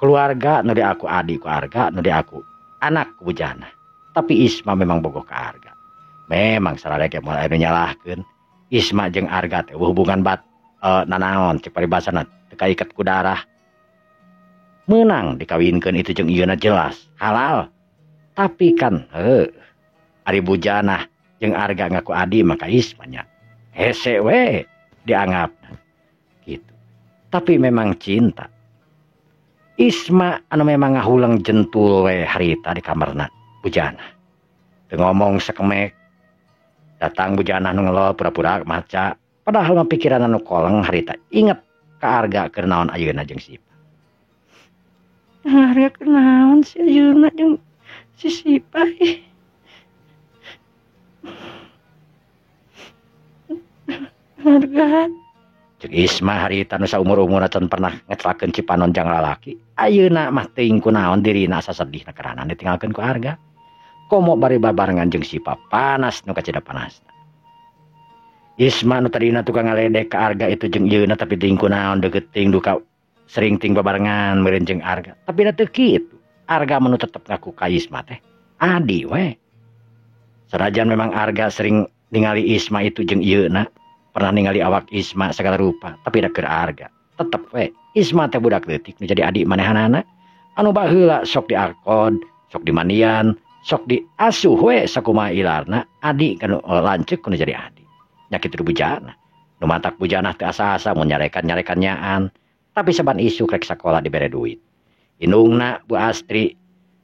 keluarga, nu diaku adi ku Arga, nu diaku anak ku Bujana. Tapi Isma memang bogoh ka Arga. Memang sararea ge moal anu nyalahkeun. Isma jeung Arga teh hubungan bat nanaon cek paribasana teu kaiket ku darah. Meunang dikawinkeun itu jeung ieuna jelas halal. Tapi kan heuh ari Bujanah jeung Arga ngaku adi maka Isma nya hese we dianggap gitu. Tapi memang cinta. Isma anu memang ngahuleng jentul we harita di kamarna Bujanah. Teu ngomong sakemek. Datang Bujanah nu ngelol pura-pura maca, padahal mah pikiran anu koleng harita inget ka Arga keur naon ayeuna jeung Sipa. Arga keur naon si ayeuna jeung si Sipa. Arga Cek Isma harita nu saumur-umurna can pernah ngecelakeun cipanon jang lalaki. Ayeuna mah teuing kunaon dirina asa sedih na karana ditinggalkeun ku Arga. Komo bari babarengan jeung Sipa panas nu kacida panasna. Isma nu tadina tukang ngaledek ka Arga itu jeung ieuna tapi teuing kunaon deukeut teuing duka sering ting babarengan meureun jeung Arga. Tapi da teu kitu. Arga mah nu tetep ngaku ka Isma teh adi we. Sanajan memang Arga sering ningali Isma itu jeung ieuna, pernah ningali awak Isma segala rupa, tapi da keur Arga tetep we Isma teh budak leutik nu jadi adik manehanana anu baheula sok diakod, sok dimandian, sok diasuh we sakumaha ilarna adik kanu lanceuk nu jadi adik. Nya kitu bujana. Nu matak bujana teu asa-asa mun nyarekan-nyarekan nyaan, tapi saban isuk rek sakola dibere duit. Indungna Bu Astri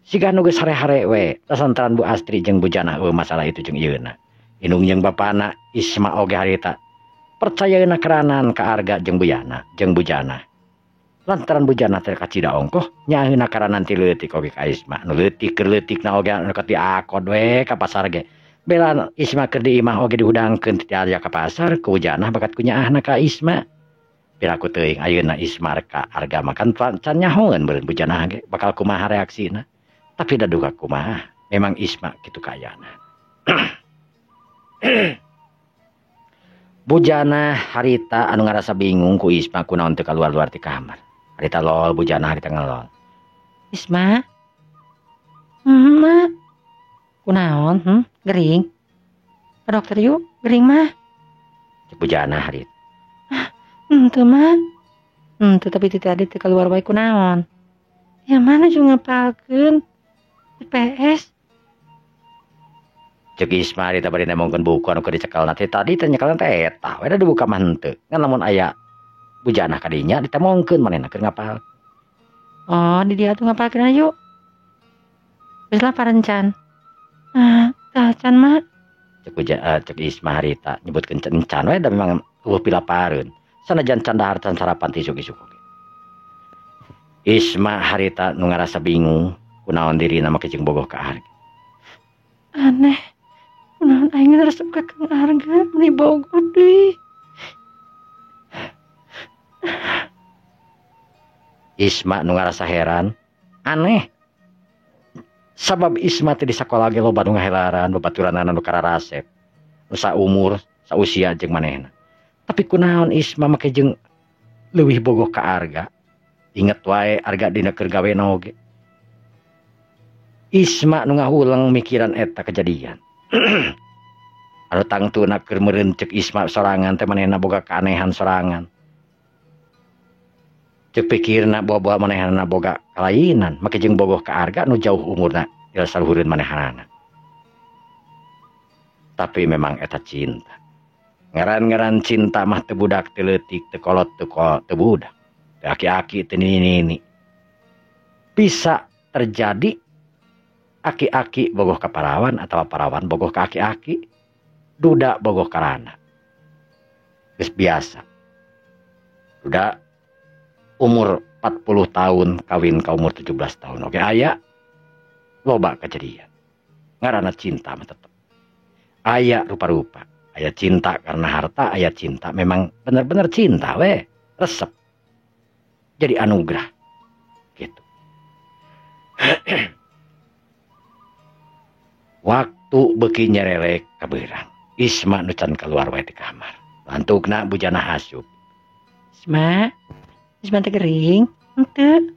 siga nu geus hare-hare we, sasantaran Bu Astri jeung bujana eueuh masalah itu jeung ieuna. Indung jeung bapana Isma oge harita percayaeuna keranan ka Arga jeung Bujana, jeung Bujana. Lantaran Bujana teh kacida ongkoh nyaheuna karanan ti leutik oge ka Isma. Nu leutik keur leutikna oge anu diakod we ka pasar ge. Bela Isma keur di imah oge dihudangkeun ti diajak ka pasar ku Bujana bakat ku nyaahna ka Isma. Piraku teuing ayeuna Isma rek ka Arga makan can nyahoeun beureun Bujana ge bakal kumaha reaksina. Tapi da duka kumaha memang Isma kitu kayana. Bujana harita anu ngarasa bingung ku Isma kunaon teu kaluar-luar ti kamar. Harita lol Bujana harita ngelol. Isma? Ma? Kunaon? Gering? Ke dokter yuk, gering mah. Cek Bujana harita. Henteu mah. Henteu tapi ti tadi teu kaluar wae kunaon. Ya mana juga ngapalkeun IPS. Cek Isma harita bari nemongkeun buku anu keur dicekelna teh tadi teh nyekelna teh eta we da dibuka mah henteu. Ngan lamun aya Bujana ka dinya ditemongkeun manehna keur ngapal. Oh, di dia tuh ngapalkeun ayo. Geus lah parencan. Ah, tah can mah. Cek cek Isma harita nyebutkeun encan we da memang eueuh pilapareun. Sanajan can dahar can sarapan ti isuk-isuk oge. Isma harita nu ngarasa bingung kunaon dirina make jeung bogoh ka Arga. Aneh. Kunaon aing resep ka Kang Arga meuni bogoh deui. Isma nu ngarasa heran, aneh. Sabab Isma teh di sakola ge loba nu ngahelaran, babaturanana nu kararasep. Nu saumur, sausia jeung manehna. Tapi kunaon Isma make jeung leuwih bogoh ka Arga. Inget wae Arga dina keur gawena oge. Isma nu ngahuleng mikiran eta kejadian. Anu tangtuna keur meureun ceuk Isma sorangan teh manehna boga keanehan sorangan. Ceuk pikirna boa-boa manehna boga kalainan, make jeung bogoh ka Arga nu jauh umurna di saluhureun manehanana. Tapi memang eta cinta. Ngaran-ngaran cinta mah teu budak teu leutik teu kolot teu budak. Teu aki-aki teu nini-nini. Bisa terjadi aki-aki bogoh ka parawan atawa parawan bogoh ka aki-aki, duda bogoh ka rana. Geus biasa. Duda umur 40 tahun kawin ka umur 17 tahun oge aya loba kejadian. Ngaranna cinta mah tetep aya rupa-rupa. Aya cinta karena harta, aya cinta memang bener-bener cinta we, resep. Jadi anugerah gitu. Waktu beuki nyerelek kabeurang, Isma nu can keluar wae ti kamar. Lantukna Bujana asup. Isma, Isma teh gering, henteu.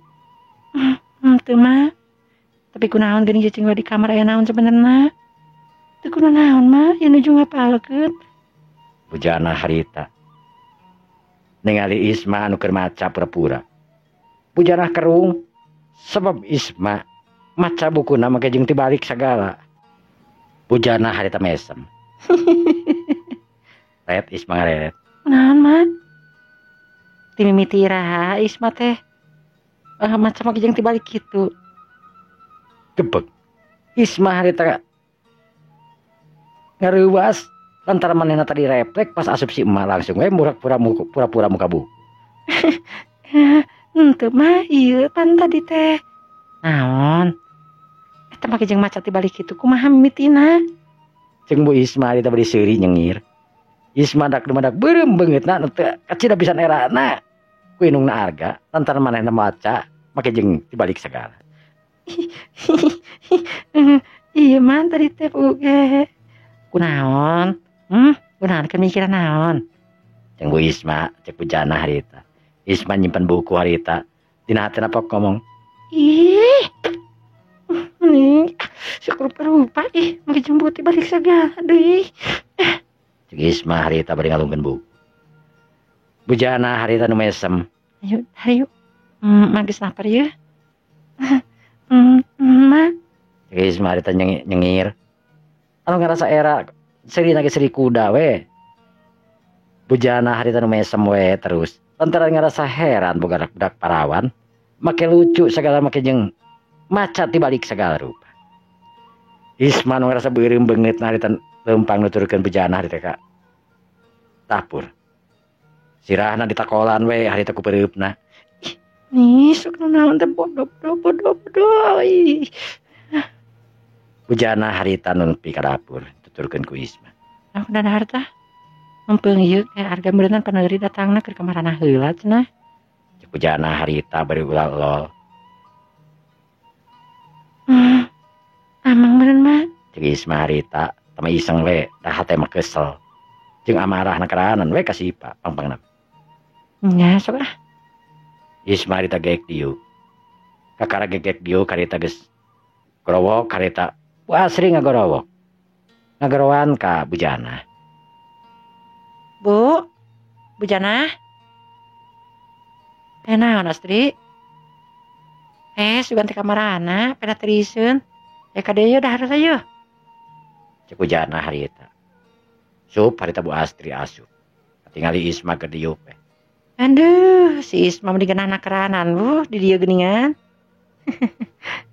Henteu mah. Tapi kunaon geuning cicing wae di kamar aya naon sebenarna? Teu kunaon mah, ya nuju ngapalkeun. Bujana harita ningali Isma anu keur maca pura-pura. Bujana kerung sebab Isma maca bukuna make jeung tibalik sagala. Bujana harita mesem. Ret Isma ngareret. Naon mah? Ti mimiti iraha Isma teh maca make jeung tibalik kitu. Gebeg. Isma harita ngareuwas lantaran manehna tadi refleks pas asup si emak langsung we pura-pura muka buku. Henteu mah ieu pan tadi teh. Naon? Eta make jeung maca tibalik kitu kumaha mimitina? Jeung Bu Isma harita bari seuri nyengir. Isma dak dumadak beureum beungeutna nu teu kacida pisan erana ku indungna Arga lantaran manehna maca make jeung dibalik segala. Iya man tadi teh oge. Kunaon? Kunaon keur mikiran naon? Jeung Bu Isma cek Bu Jana harita. Isma nyimpen buku harita. Dina hatina pok ngomong. Ih. Nih, syukur rupa ih, make jemput balik segala deui. Cek Isma harita bari ngalungkeun buku. Bu Jana harita nu mesem. Ayo, ayo. Magis lapar ya. Ma. Cek Isma harita nyengir. Anu ngarasa era seri nage seri kuda we. Bu Jana harita nu mesem we terus. Lantaran ngarasa heran boga budak parawan, make lucu segala make jeung maca tibalik segala rupa. Isma nu ngarasa beureum beungeut harita leumpang nuturkeun Bu Jana harita ka dapur. Sirahna ditakolan we harita ku peureupna. Nih, sok nu naon teh bodoh bodoh bodoh. Ih. Bu Jana harita nu nepi ka dapur tuturkeun ku Isma. Aku dahar tah. Mempeung ieu teh harga meureunna paneuri datangna keur kamarana heula cenah. Cek Bu Jana harita bari ulah lol. Amang meureun mah. Cek Isma harita tama iseng we dah hate mah kesel. Jeung amarahna karanan we ka si Ipa pangpangna. Nya sok ah. Isma harita geek dieu. Kakara gegek dieu karita geus gorowok karita. Bu Asri ngagorowok. Ngagorowan ka Bu Jana. Bu, Bu Jana. Naon Astri? Sugan teh kamarana, peda teriseun. Ka dieu dahar ayo. Cek Bu Jana harita. Sup harita Bu Astri asup. Katingali Isma keur dieu we. Aduh, si Isma mah digeunah keranan bu di dieu geuningan.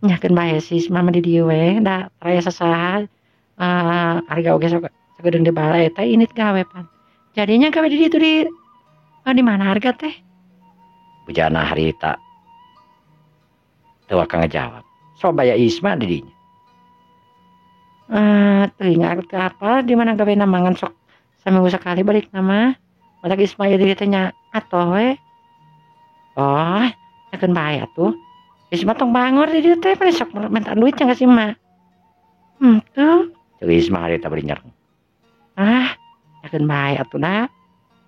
Nyakeun bae si Isma mah di dieu we, da raya sasaha. Harga oge sok sagedeung di balai eta init gawe pan. Jadinya gawe di ditu di di mana harga teh? Bu Jana harita teu waka ngajawab. Sok baya Isma di dinya. Teuing aku teh apa di mana gawe mangan sok saminggu sekali balik nama. Matak Isma ieu di teh nya atoh we. Oh, nyakeun bae atuh. Isma tong bangor di dieu teh pan sok minta duit nya ka si emak. Tuh. Cek Isma harita bari nyereng. Ah, nyakeun bae atuh da.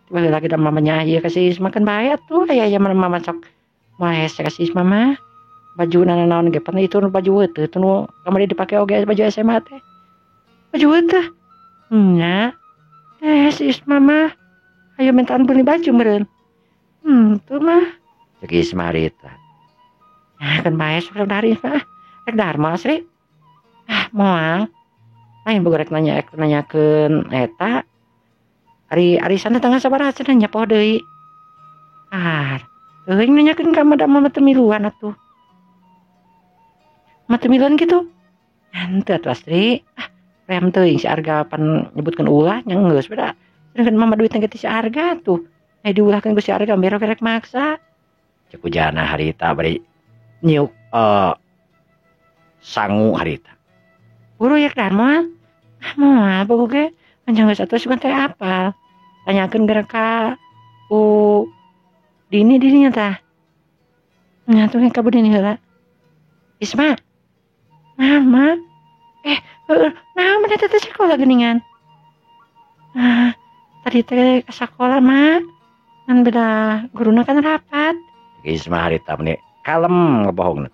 Tiba lagi da mamanya ieu ka si Isma keun bae atuh aya aya mama sok moal hese ka si Isma mah. Baju nanaon ge pan itu nu baju heueuh teu nu kamari dipake oge baju SMA teh. Baju heueuh. Nya. Si Isma mah ayo mintaan beli baju meureun. Tuh mah. Cek Isma harita. Nah, kan bae sok dari Isma. Rek dahar Asri. Ah, moal. Lain boga rek nanya rek nanyakeun eta. Ari arisan teh tanggal sabaraha cenah nyapoh deui. Ah, teuing nanyakeun ka mah teu miluan atuh. Mah teu miluan kitu. Henteu atuh Astri. Ah, rem teuing si Arga pan nyebutkeun ulah nya geus beda. Sedangkan mama duitna ge ti si Arga tuh. Aya diulahkeun ku si Arga bero rek maksa. Cek Bu Jana harita bari nyiuk sangu harita. Buru ya dahar moal. Ah, moal bogo ge anjang geus atuh sugan teh apal. Tanyakeun geura ka ku Dini dirinya tah. Nya tuh ka Bu Dini heula. Isma. Mama. Heueuh, naon maneh teh sekolah geuningan? Ah, tadi teh ka sakola mah. Ngan beda guruna kan rapat. Isma harita meni kalem ngabohong.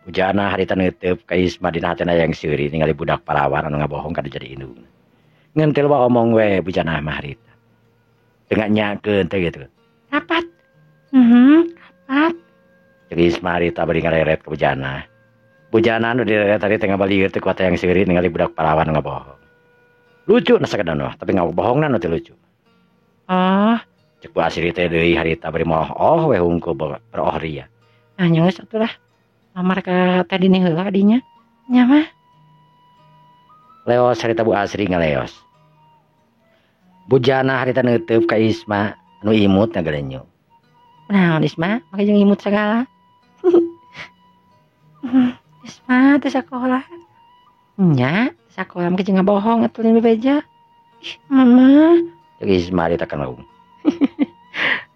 Bu Jana harita neuteub ka Isma dina hatena yang seuri ningali budak parawan anu ngabohong kada jadi indungna. Ngentil wa omong we Bu Jana mah harita. Teu nyakeun teh kitu. Rapat. Rapat. Cek Isma harita bari ngareret ka Bu Jana. Bu Jana anu direret tadi teh ngabalieur teh kuat yang seuri ningali budak parawan ngabohong. Lucu na sakedan mah, tapi ngabohongna nu teu lucu. Oh, cek Bu Asri teh deui harita bari moh oh we hungkul beroh ria. Ah, nya geus atuh lah. Lamar ka teh Dini heula kadinya. Nya mah. Leos harita Bu Asri ngaleos. Bu Jana harita neuteub ka Isma anu imut ngagalenyo. Naon Isma, make jeung imut sagala. Isma teh sakola. Nya, sakola make jeung ngabohong atuh lain bebeja. Ih, mama, Cek Isma harita kana ung.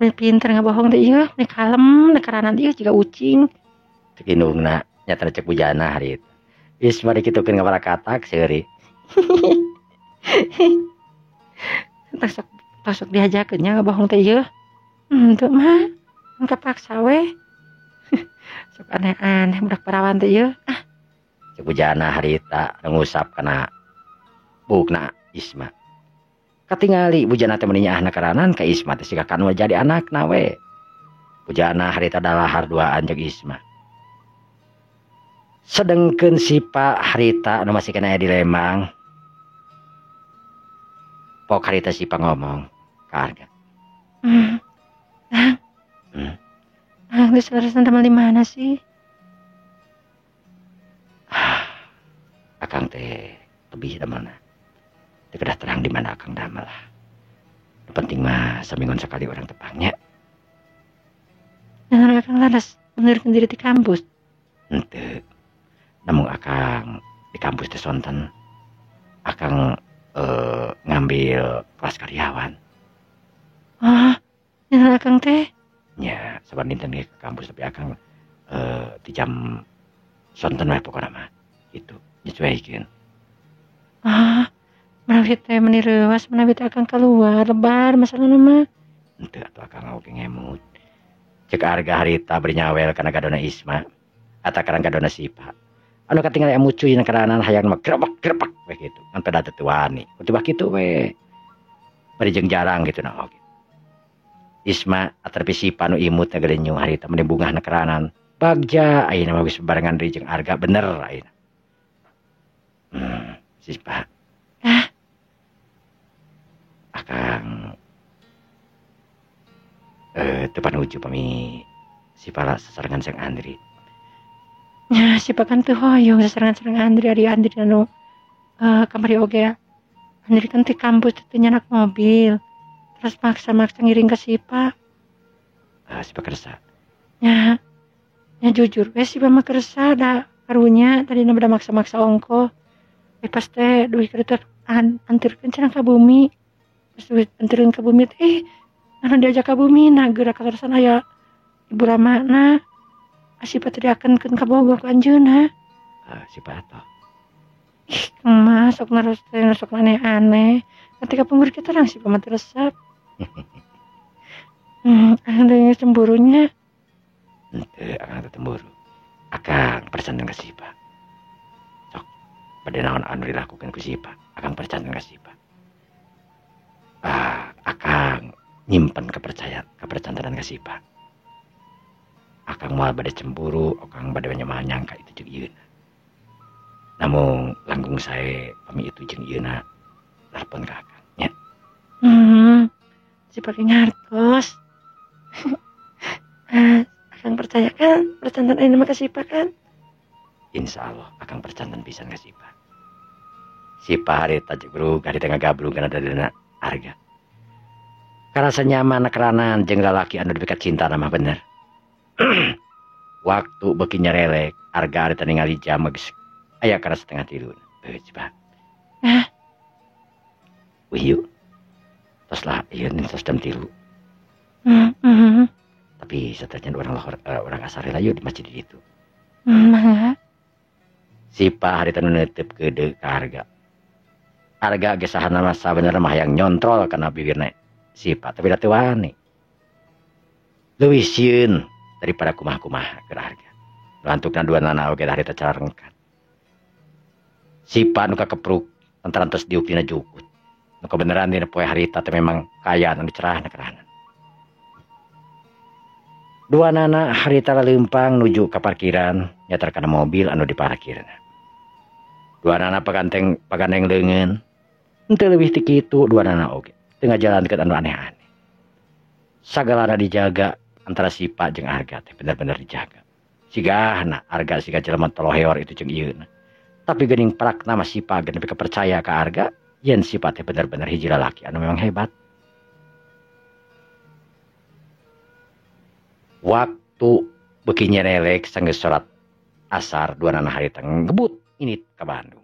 Meni pinter ngabohong teh ieu, meni kalem, nekaranan ieu jiga ucing. Cek indungna nyatana cek bujana harita. Isma dikitukeun ngabarakatak seuri. Tasok tasok diajakeun nya ngabohong teh ieu. Henteu mah, kapaksa we. Sok aneh-aneh budak parawan teh ieu. Ah. Cek bujana harita ngusap kana buukna Isma. Katingali bujana teh meni nyaahna karanan ka Isma teh siga kanu jadi anakna we. Bujana harita dalahar duaan jeung Isma. Sedengkeun Sipa harita anu masih kena di Lembang. Pok harita Sipa ngomong ka Arga. Nang. Nang geus leresan damel di mana sih? Akang teh tebih damelna. Teu kedah terang di mana akang damel lah. Nu penting mah saminggon sakali urang tepangnya. Nah, akang laras mundurkeun diri di kampus. Henteu. Namun akang di kampus teh sonten. Akang ngambil kelas karyawan. Ah, nya akang teh? Nya, saban dinten ge ke kampus tapi akang di jam sonten we pokona mah. Gitu, nyesuaikeun. Ah, menawi teh meni reuas menawi teh akang kaluar lebar masalahna mah. Henteu atuh akang oge ngemut. Cek Arga harita bari nyawel kana gadona Isma atakarang gadona Sipa. Anu katingali amucuy na karanan hayang mah grebek-grebek we kitu. Ngan peda teu wani. Tiba kitu we. Bari jeung jarang kitu na oge. Isma aterpi Sipa nu imut ngagelenyu harita meni bungah na karanan. Bagja ayeuna mah geus barengan deui jeung Arga bener ayeuna. Sipa. Ah. Akang teu panuju pami Sipa sasarengan jeung Andri. Nya Sipa kan teu hoyong sasarengan sareng Andri ari Andri anu kamari oge Andri kan ti kampus teu nyanak mobil. Terus maksa-maksa ngiring ka Sipa. Sipa kersa. Nya, nya jujur we Sipa mah kersa da karunya tadina bada maksa-maksa ongkoh. Pas teh duit kereta anterkeun cenah ka bumi. Pas duit anterkeun ka bumi teh anu diajak ka bumi nah geura kaleresan aya ibu ramana. Sipa teh diakenkeun ka Bogor ku anjeunna. Sipa atuh. Ih, mah sok narus teh sok aneh-aneh. Ketika punggur kita terang Sipa mah teu resep. Akang teh cemburunya. Henteu, akang teh cemburu. Akang percanten ka Sipa. Sok, bade naon anu dilakukeun ku Sipa, akang percanten ka Sipa. Akang nyimpen kepercayaan, kepercantenan ka Sipa. Akang moal bade cemburu, akang bade nyangka itu jeung ieuna. Namun langkung sae pami itu jeung ieuna telepon ka akang nya. Sipa ge ngartos. Akang percaya kan percanten ayeuna mah ka Sipa kan? Insya Allah akang percanten pisan ka Sipa. Sipa harita jeung brug harita ngagabrug kana dadana Arga. Karasa nyaman keranan jeung lalaki anu dipikat cinta mah bener. Waktu beuki nyerelek, Arga harita ningali jam geus aya kana 2:30. Sipa. Ah. Wih yuk. Tos lah ieu tos jam 3. Tapi setelahnya orang lohor, orang asar lah yuk di masjid itu. Mangga. Sipa harita nu neuteub keudeuh ka Arga. Arga ge sahana mah sabenerna mah hayang nyontrol kana bibirna Sipa, tapi da teu wani. Leuwih sieun daripada kumaha-kumaha keur Arga. Nu antukna dua nana oge harita cararengkat. Sipa nu kakepruk lantaran tos diuk dina jukut. Nu kabeneran dina poe harita teh memang kaya anu cerahna keranan. Dua nana harita laleumpang nuju ka parkiran nyatar kana mobil anu diparkirna. Dua nana pagandeng leungeun. Henteu leuwih ti kitu dua nana oge. Teu ngajalankeun anu aneh-aneh. Sagalana dijaga antara Sipa jeung Arga teh bener-bener dijaga. Sigahna Arga siga jelema toloheor itu jeung ieuna. Tapi geuning prakna mah Sipa ge nepi ka percaya ka Arga yen Sipa teh bener-bener hiji lalaki anu memang hebat. Waktu beuki nyerelek sanggeus salat asar dua nana harita ngebut ini ka Bandung.